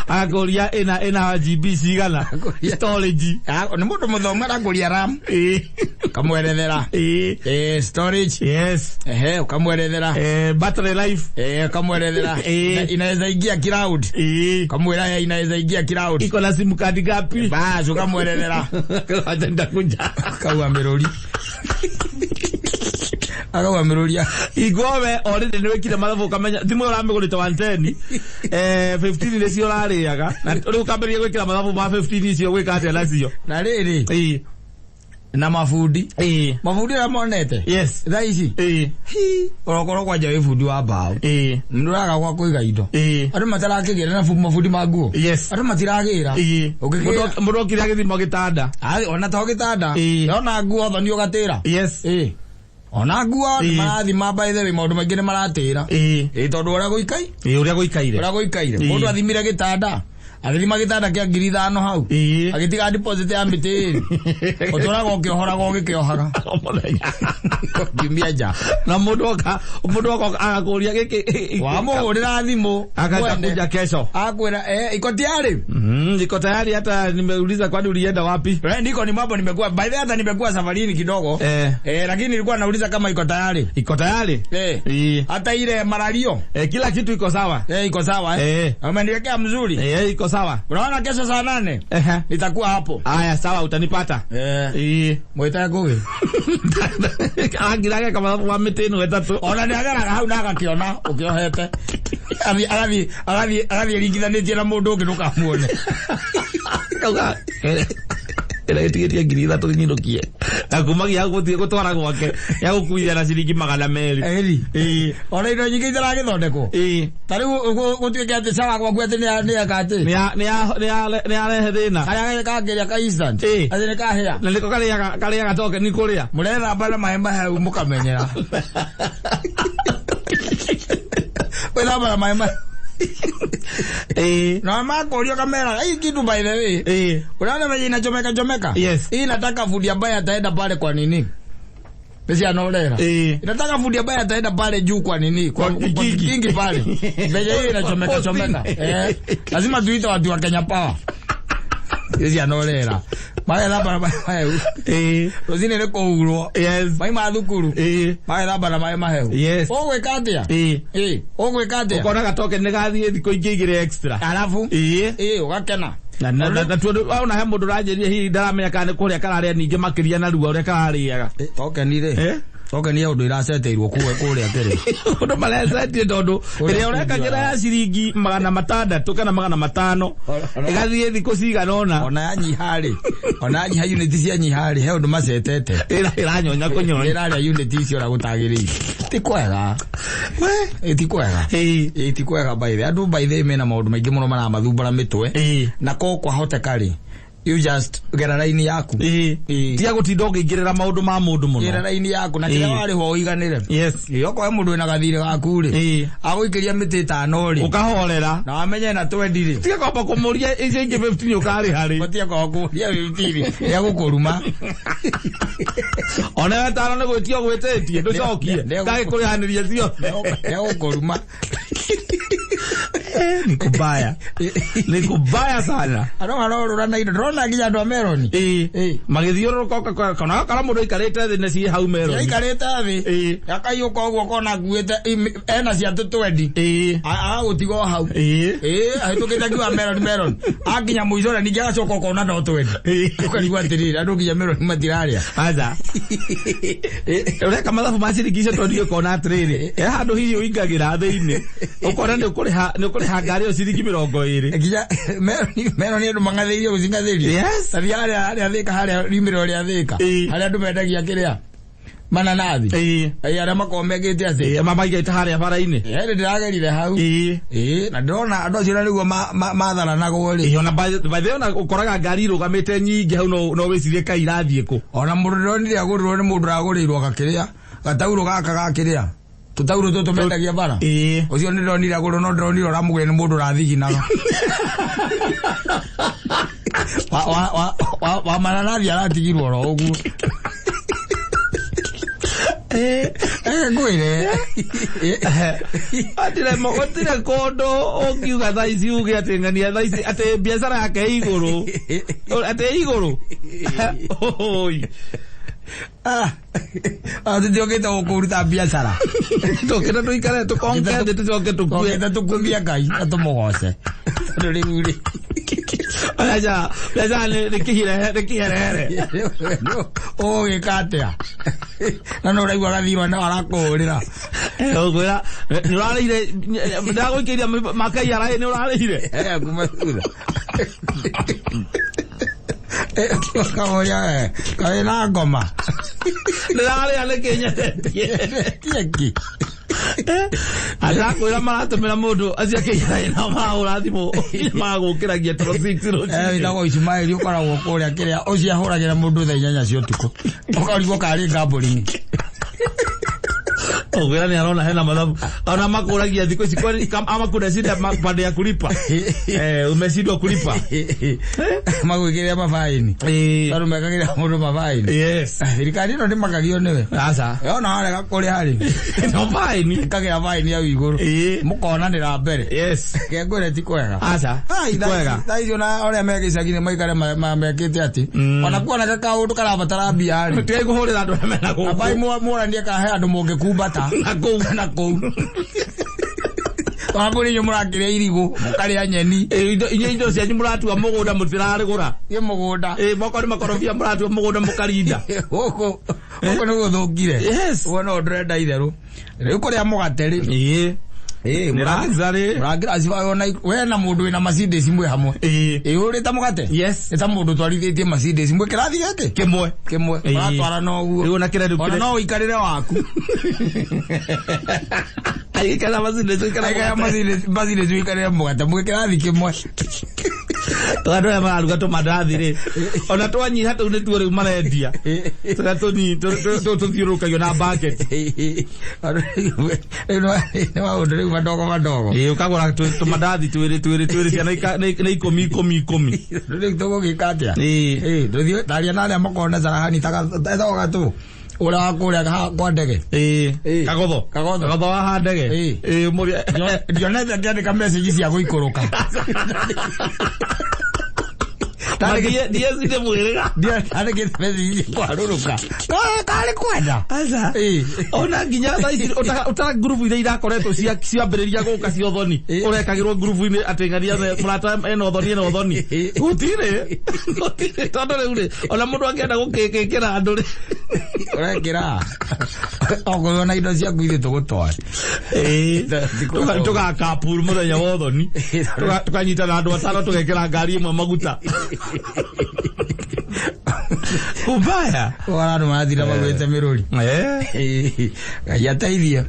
Akakũria ĩna GB cigana? Storage. Nĩ mũndũ mũthomu arakũria RAM. Kamwerethera. Storage. Yes. Ehe, ukamwerethera. Battery life. Ukamwerethera. Inaweza ingia cloud. Kamwera inaweza ingia cloud. Iko na simu kadi ngapi? Bas, ukamwerethera. Acha nitakuja. Kaua mĩrũri. Akaua mĩrũri. Igwe already nĩ wĩkire mathabu ũkamenya thimũ ĩyo ũramĩgũrĩte 110. 15 nĩcio ũrarĩaga. Na rĩu ũkambĩrĩria gwĩkĩra mathabu ma 15 icio gwĩka atĩa nacio. Na rĩrĩ. Na mabundi. Mabundi ũrĩa monete. Yes. Thaa ici. Ũrokorwo kwanja wĩ bundi wa mbaũ. Mũndũ ũraga gwa kũiga indo. Andũ matarakĩgĩra na mabundi ma nguo. Yes. Andũ matiragĩra. Mũndũ okire agĩthima gĩtanda. Ona to gĩtanda. Ona nguo thoni ũgatĩra. Yes. Ona nguo nĩ marathima by the way maũndũ maingĩ nĩ maratĩra. Tondũ ũrĩa gũikai. Ũrĩa gũikaire. Ũrĩa gũikaire. Mũndũ athimire gĩtanda. Agĩthima gĩtanda kĩa 5,000 hau. Agĩtiga deposit ya mĩtĩ ĩrĩ. Ũtũraga ũkĩohoraga ũgĩkĩohaga. O mũthenya. Kiumia nja. Na mũndũ oka agakũria gĩkĩ. Wamũhũrĩra thimũ. Akakuja kesho. Akwĩra iko tayari. Iko tayari hata nimeuliza kwani ulienda wapi? Niko ni mambo nimekuwa by the way hata nimekuwa safarini kidogo. Lakini nilikuwa nauliza kama iko tayari. Iko tayari? Hata ile malario. Kila kitu iko sawa. Iko sawa Umeniwekea mzuri. Iko sawa. Unaona kesho saa 8 nitakuwa hapo. Aya sawa utanipata. Mwita Ngugi. Angiraga kama wa mĩtĩ ĩno ĩtatũ. Ona nĩ ageraga hau na agakĩona ũkĩohete. Agathiĩ ringithanĩtie na mũndũ ũngĩ ndũkamuone. Kauga ĩrĩa ĩtigĩtie 3,000 nyinũkie. Na kumagia gũthiĩ gũtwara gwake ya gũkuithia na ciringi 200. Ona indo nyingĩ itaragĩthondekwo. Ta rĩu gũtuĩke atĩ cawa gwaku atĩ nĩ eka atĩ. Nĩ arehe thĩna. Karĩa kangĩrĩa ka instant. Atĩ nĩ kahĩa. Na nĩko karĩaga token kũrĩa. Mũrethamba na maĩ mahehu mũkamenyera. Wĩthamba na maĩ mahehu. Na makũrio kamera hii kitu by the way. Unaona venye inachomeka chomeka. Yes. Hii nataka fundi ambaye ataenda pale kwa nini? Pesa anaolera. Nataka fundi ambaye ataenda pale juu kwa nini? Kwa kingi pale. Venye hii inachomeka chomeka. Lazima tuite watu wa Kenya Power. Pesa anaolera. Magethamba na maĩ mahehu. Rũcinĩ nĩ kũhurwo. Yes. Maĩ ma thukuru. Magethamba na maĩ mahehu. Yes. Ũgwĩka atĩa? Ũgwĩka atĩa? Ũkona gatoken nĩ gathiĩ thikũ ingĩ igĩrĩ extra. Alafu? Ũgakena. Na tondũ ona he mũndũ ũranjĩria hihi ndaramenya kana nĩ kũrĩa kararĩa ningĩ makĩria na rua ũrĩa kararĩaga. Token rĩ. Token ya ũndũ iraceteirwo kũrĩa kĩrĩ. Ũndũ marecetie tondũ ĩrĩa ũrekagĩra ya ciringi 600 kana 500 ĩgathiĩ thikũ cigana ũna. Ona yanyiha rĩ. Ona yanyiha unit cia nyiha rĩ he ũndũ macetete. Ĩranyonya kũnyonya. Ĩrarĩa unit icio ũrĩa gũtagĩrĩire. Ti kwega. Ti kwega. Ti kwega by the way. Andũ by the way mena maũndũ maingĩ mũno maramathumbũra mĩtwe. Na ko kwahoteka rĩ. You just gera raini yaku. Tiga gũtinda ũkĩingĩrĩra maũndũ ma mũndũ mũno. Gera raini yaku na kĩrĩa warĩhwo ũiganĩre. Yes. Okorwo mũndũ wĩna gathirĩ gaku rĩ. Agũikĩria mĩtĩ 5 rĩ. Ũkahorera. Na wamenye na 20 rĩ. Tiga kwamba kũmũria icio ingĩ 15 ũkarĩha rĩ. Tiga kwamba kũmũria 15. Nĩegũkũruma. Ona we 5 nĩ gwĩtia ũgwĩtĩtie ndũcokie. Ndagĩkũrĩhanĩria ciothe. Nĩegũkũruma. Ni kubaya, ni kubaya sana. Andũ marorũra na indo, ndĩrona nginya andũ a meroni. Ĩĩ, magĩthiũrũrũka kana kana mũndũ aikarĩte thĩ nĩ ciĩ hau meroni. Aikarĩte thĩ. Ĩĩ. Akaiyũka ũguo kona akuĩte ena cia tũtwendi. Ĩĩ. Agagũtiga o hau. Ĩĩ. Ĩĩ, ahĩtũkĩte akiuga meroni meroni. Akinya mũico na ningĩ agacoka ũkona no twendi. Ĩĩ. Ũkarigwo atĩrĩrĩ, andũ nginya meroni matirarĩa. Aca, ũreka mathabu ma ciringi icio twendi, ũkona atĩrĩrĩ, he handũ hihi ũingagĩra thĩinĩ ũkona nĩ ũkũrĩha, nĩ ũkũrĩha ngari ĩyo ciringi 20. Nginya meroni meroni andũ mang'athĩirie gũcing'athĩria. Yes. Tathi harĩa harĩa Thĩka, harĩa riumĩrĩro rĩa Thĩka. Ĩĩ. Harĩa andũ mendagia kĩrĩa mananathi. Ĩĩ. Ĩĩ, arĩa makoragwo mekĩte atĩ. Ĩĩ, mamaigĩte harĩa bara-inĩ. Ĩĩ, ndĩragerire hau. Ĩĩ. Ĩĩ, na ndĩrona andũ acio na nĩguo matharanagwo rĩ. Ĩĩ, ona by the way, ona ũkoraga ngari irũgamĩte nyingĩ hau, no wĩcirie kaĩ irathiĩ kũ. Ona mũndũ ndĩronire agũrĩrwo nĩ mũndũ ũragũrĩirwo gakĩrĩa gataurũ gaka gakĩrĩa tũtaurũ tũtũ mendagia bara. Ĩĩ. Ũcio nĩ ndĩronire agũrwo, no ndĩronire ũramũgũrĩra nĩ mũndũ ũrathiginaga. Wa mananathi aratigirwo oro ũguo. Ngwĩre. Atire gũtirĩ kũndũ ũngiuga thaa ici uge atĩ ng'ania thaa ici atĩ biacara yake ĩ igũrũ, atĩ ĩ igũrũ. Oi. Ah, tũtiokĩte gũkũruta biacara. Tũkĩte tũikare tũkonke thĩ tũcoke tũkue. Tũkĩte tũkumie Ngai na tũmũgoce. Tondũ rĩu rĩ. Biacara biacara nĩ kĩhirehere, nĩ kĩherehere. Ũgũgĩka atĩa? Na no ũraigua gathirwa no arakũhũrĩra. Ũkwĩra nĩ ũrarĩire, ndagũikĩria makai araĩ nĩ ũrarĩire. Eh, kuma thutha. Ũkamũria, kaĩ na ngoma. Ndĩrarĩa nĩ kĩnyeretie. Tieki. Andakwĩra maratũmĩra mũndũ acio akĩirai nao marahũra thimũ magũkĩragia toro 6 rũcinĩ. Wĩtagwo Ismaili, ũkoragwo kũrĩa kĩrĩa ũcio ahũragĩra mũndũ thaa 8 cia ũtukũ. Ũkarigwo karĩ gambling. Ũkwĩra nĩ arona hena mathabu ona makũragia thikũ ici kwani ama kuna shida pande ya kulipa, umeshindwa kulipa. Magwĩkĩrĩra mabaini. Eh. Tondũ mekagĩrĩra mũndũ mabaini. Yes. Thirikari ĩno ndĩmakagio nĩwe. Aca. Yona warega kũrĩa rĩ. No faini. Ĩkagĩra baini hau igũrũ. Ĩĩ. Mũkonanĩra mbere. Yes. Ngwĩre ti kwega. Aca. Ai, Ti kwega. thaa icio na ũrĩa me gĩcagi-inĩ maikare mekĩte atĩ ona kuoneka kaũndũ karabatara mbia rĩ. Tigai kũhũrĩra andũ arĩa mena gũkũ. Ambai mũranie kana he andũ mũngĩkumbata. Na kũu. Na kũu. Ona kũrĩ inyuĩ mũrakĩrĩa irigũ, mũkarĩa nyeni. Ĩĩ, inyuĩ indo cianyu mũratua mũgũnda mũtirarĩgũra. Ĩ mũgũnda. Ĩĩ, moko nĩ makorobia mũratua mũgũnda mũkarinda. Gũkũ gũkũ nĩ gũthũkire. Yes. Ũguo no ndĩrenda itherũ. Rĩu kũrĩa mũgate rĩ. Ĩĩ. Ĩĩ, Nĩ luxury. mũrangĩra cibago na we na mũndũ wĩna Mercedes mwĩ hamwe. Ĩĩ. Ĩĩ, ũrĩte mũgate? Yes. Nĩ ta mũndũ ũtwarithĩtie Mercedes mwĩ kĩrathi gĩkĩ? Kĩmwe. Kĩmwe. Ĩĩ. Mũratwarana ũguo. Rĩu ona kĩrĩa rĩu Ona kĩrĩa- no ũikarĩre waku. Aikara Mercedes, ũikara Aikara mũgate. Mercedes, Mercedes ũikarĩre mũgate mwĩ kĩrathi kĩmwe. Andũ aya mararuga tũmandathi rĩ, ona twanyiha tũu nĩtuo rĩu marendia. Tũrĩa tũthiũrũrũkagio na bucket. Rĩu nĩ maũndũ rĩu madogo madogo. Ĩĩ, ũkagũra tũmandathi twĩrĩ twĩrĩ twĩrĩ, ciana nĩ ikũmi ikũmi ikũmi. Rĩu tũgũgĩka atĩa? Ĩĩ. Ĩĩ, ndũthiĩ taria na arĩa makoragwo na carahani ta etagwo gatũ ũrĩa wa kũrĩa kwa ndege. Ĩĩ. Ĩĩ. Kagotho. Kagotho. Kagotho wa ha ndege. Ĩĩ. Ĩĩ, mũrĩa. Ndionete akĩandĩka message cia gũikũrũka. Ndiecire mwĩrĩga. Ndĩandĩkĩte message cia kwarũrũka. Karĩ kwenda. Aca. Ĩĩ. Ona nginya thaa ici ũtara ngurubu iria irakoretwo ciambĩrĩria gũka cia ũthoni. Ĩĩ. Ũrekagĩrwo ngurubu-inĩ atĩ ng'ania mũrata ena ũthoni, ena ũthoni. Ĩĩ. Gũtirĩ. Gũtirĩ tondũ rĩu rĩ, ona mũndũ angĩenda gũkĩkĩra andũ rĩ. Ũrekĩra. Okorwo na indo ciaku ithuĩ tũgũtware. Ĩĩ. Ti kwega. Tũgakapuru mũthenya wa ũthoni. Tũkanyitana andũ atano tũgekĩra ngari ĩmwe maguta. Ubaya. Ũkora andũ marathira maguĩte mĩrũri. Eh. Ĩĩ. Ngai ateithie.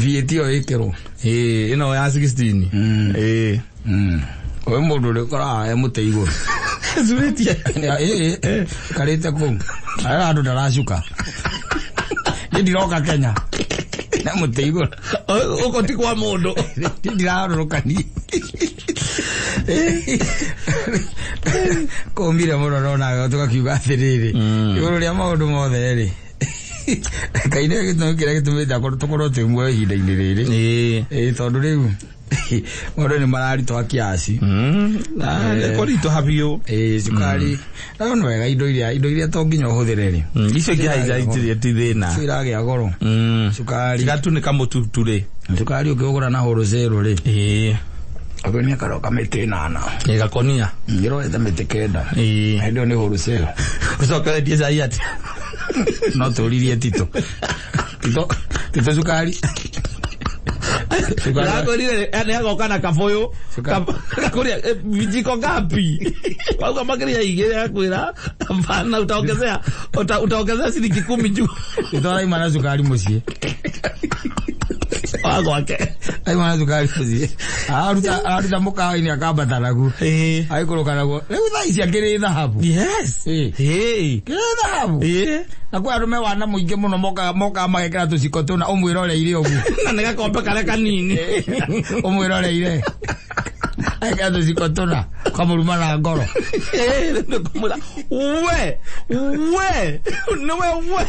VAT ĩyo ĩkĩrwo. Ĩĩ, ĩno ya 16. Ĩĩ. Ũyũ mũndũ ũrĩa ũkoraga e mũtĩ igũrũ. Curĩtie. Ĩĩ, karĩte kũu. Arĩa andũ ndaracuka. Niĩ ndiroka Kenya. Na mũtĩ igũrũ. Ũko ti kwa mũndũ. Niĩ ndirarũrũka niĩ. Kũmire mũno nonaga tũgakiuga atĩrĩrĩ. Igũrũ rĩa maũndũ mothe rĩ. Ngai nĩwe gĩtũmi kĩrĩa gĩtũmĩte akorwo tũkorwo twĩ muoyo ihinda-inĩ rĩrĩ. Ĩĩ. Ĩĩ, tondũ rĩu Maũndũ nĩ mararitũha kiasi. Kũritũha biũ. Ĩĩ, cukari no nĩ wega, indo iria to nginya ũhũthĩre rĩ, Icio ingĩhaica itirĩ ti thĩna. Icio iragĩa goro. Cukari. Tiga tu nĩ kamũtutu rĩ. Cukari ũkĩũgũra na wholesale rĩ, agonia karoka mĩtĩ 8. Gakonia. Ĩrorete mĩtĩ 9. Hĩndĩ ĩyo nĩ wholesale. Ũcoke wendie cai atĩa? No tũririe Tito, Tito, Tito, cukari. Cukari. Ndĩrakwĩrire nĩ agoka na kabũyũ. Kakũrĩa vijiko ngapi? Wauga makĩria igĩrĩ, akwĩra hapana, utaongezea ciringi 10 juu. Tito araima na cukari mũciĩ. Wa gwake. Aima na cukari mũciĩ, araruta mũkawa-inĩ, akambata naguo, agĩkũrũka naguo. Rĩu thaa ici akĩrĩ thahabu. Kĩrĩ thahabu. Na kwĩ arũme wana mũingĩ mũno mokaga magekĩra tũciko tũna, ũmwĩroreire ũguo. Na nĩ gakombe karĩa kanini. Ũmwĩroreire agekĩra tũciko tũna, kamũruma na ngoro. Nĩkũmwĩra we we nĩwe we.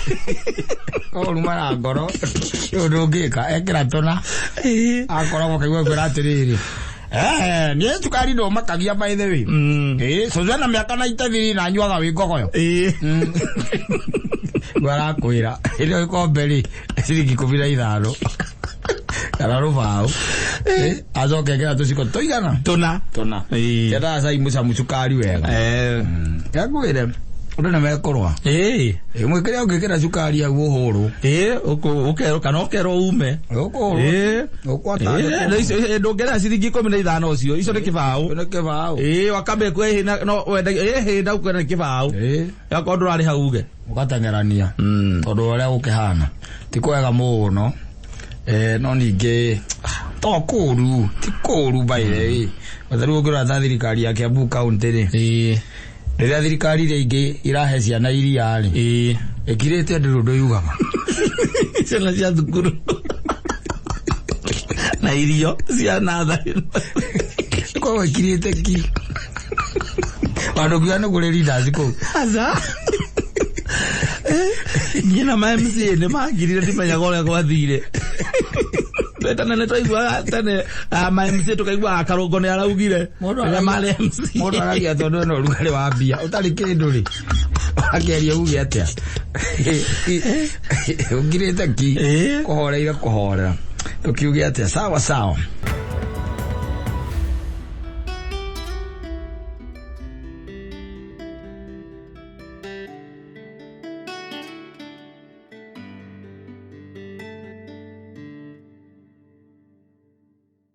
Kamũruma na ngoro. Rĩu ndũngĩka ekĩra tũna, akoragwo kaigua kwĩra atĩrĩrĩ, "Eh, niĩ cukari ndũmakagia, by the way. Ĩĩ, cũcũ ena mĩaka 93 na anyuaga wĩ ngogoyo." Rĩu arakwĩra ĩrĩa gĩkombe rĩ, ciringi 15 kana rũbaũ. Acoke ekĩra tũciko tũigana? Tũna. Tũna. Endaga cai mũcamu cukari wega. Ngakwĩre andũ nĩ mekũrũa. Ĩmwe kĩrĩa ũngĩkĩra cukari hau ũhũrwo. Ũkerwo kana ũkerwo ume. Ũkũhũrwo. Ũkwatangĩkwo. Na icio ndũngerera ciringi 15 ũcio, icio nĩ kĩbaũ. Nĩ kĩbaũ. Wakambe kwĩ no wenda hĩnda ũkwenda nĩ kĩbaũ. Akorwo ndũrarĩ hau uge. Ũgateng'erania tondũ ũrĩa gũkĩhana ti kwega mũno. No ningĩ to kũru, ti kũru by the way. Rĩu ũngĩrora ta thirikari ya Kiambu County rĩ, rĩrĩa thirikari iria ingĩ irahe ciana iria rĩ, ĩkirĩte ndĩrĩ ũndũ yugaga. Ciana cia thukuru na irio cia natharĩ. Koguo ĩkirĩte ki handũ ngiuga nĩ kũrĩ leaders kũu. Aca, niĩ na ma MCA nĩ mangirire, ndimenyaga ũrĩa gwathire. Tene nĩ twaiguaga tene, ma MCA tũkaiguaga Karũngo nĩ araugire Mũndũ rĩrĩa marĩ MC. Mũndũ aragia tondũ ena ũrugarĩ wa mbia ũtarĩ kĩndũ rĩ, ũrakĩaria uge atĩa? Ũngirĩte ki. Kũhoreire kũhorera, tũkiuge atĩa? Sawa sawa.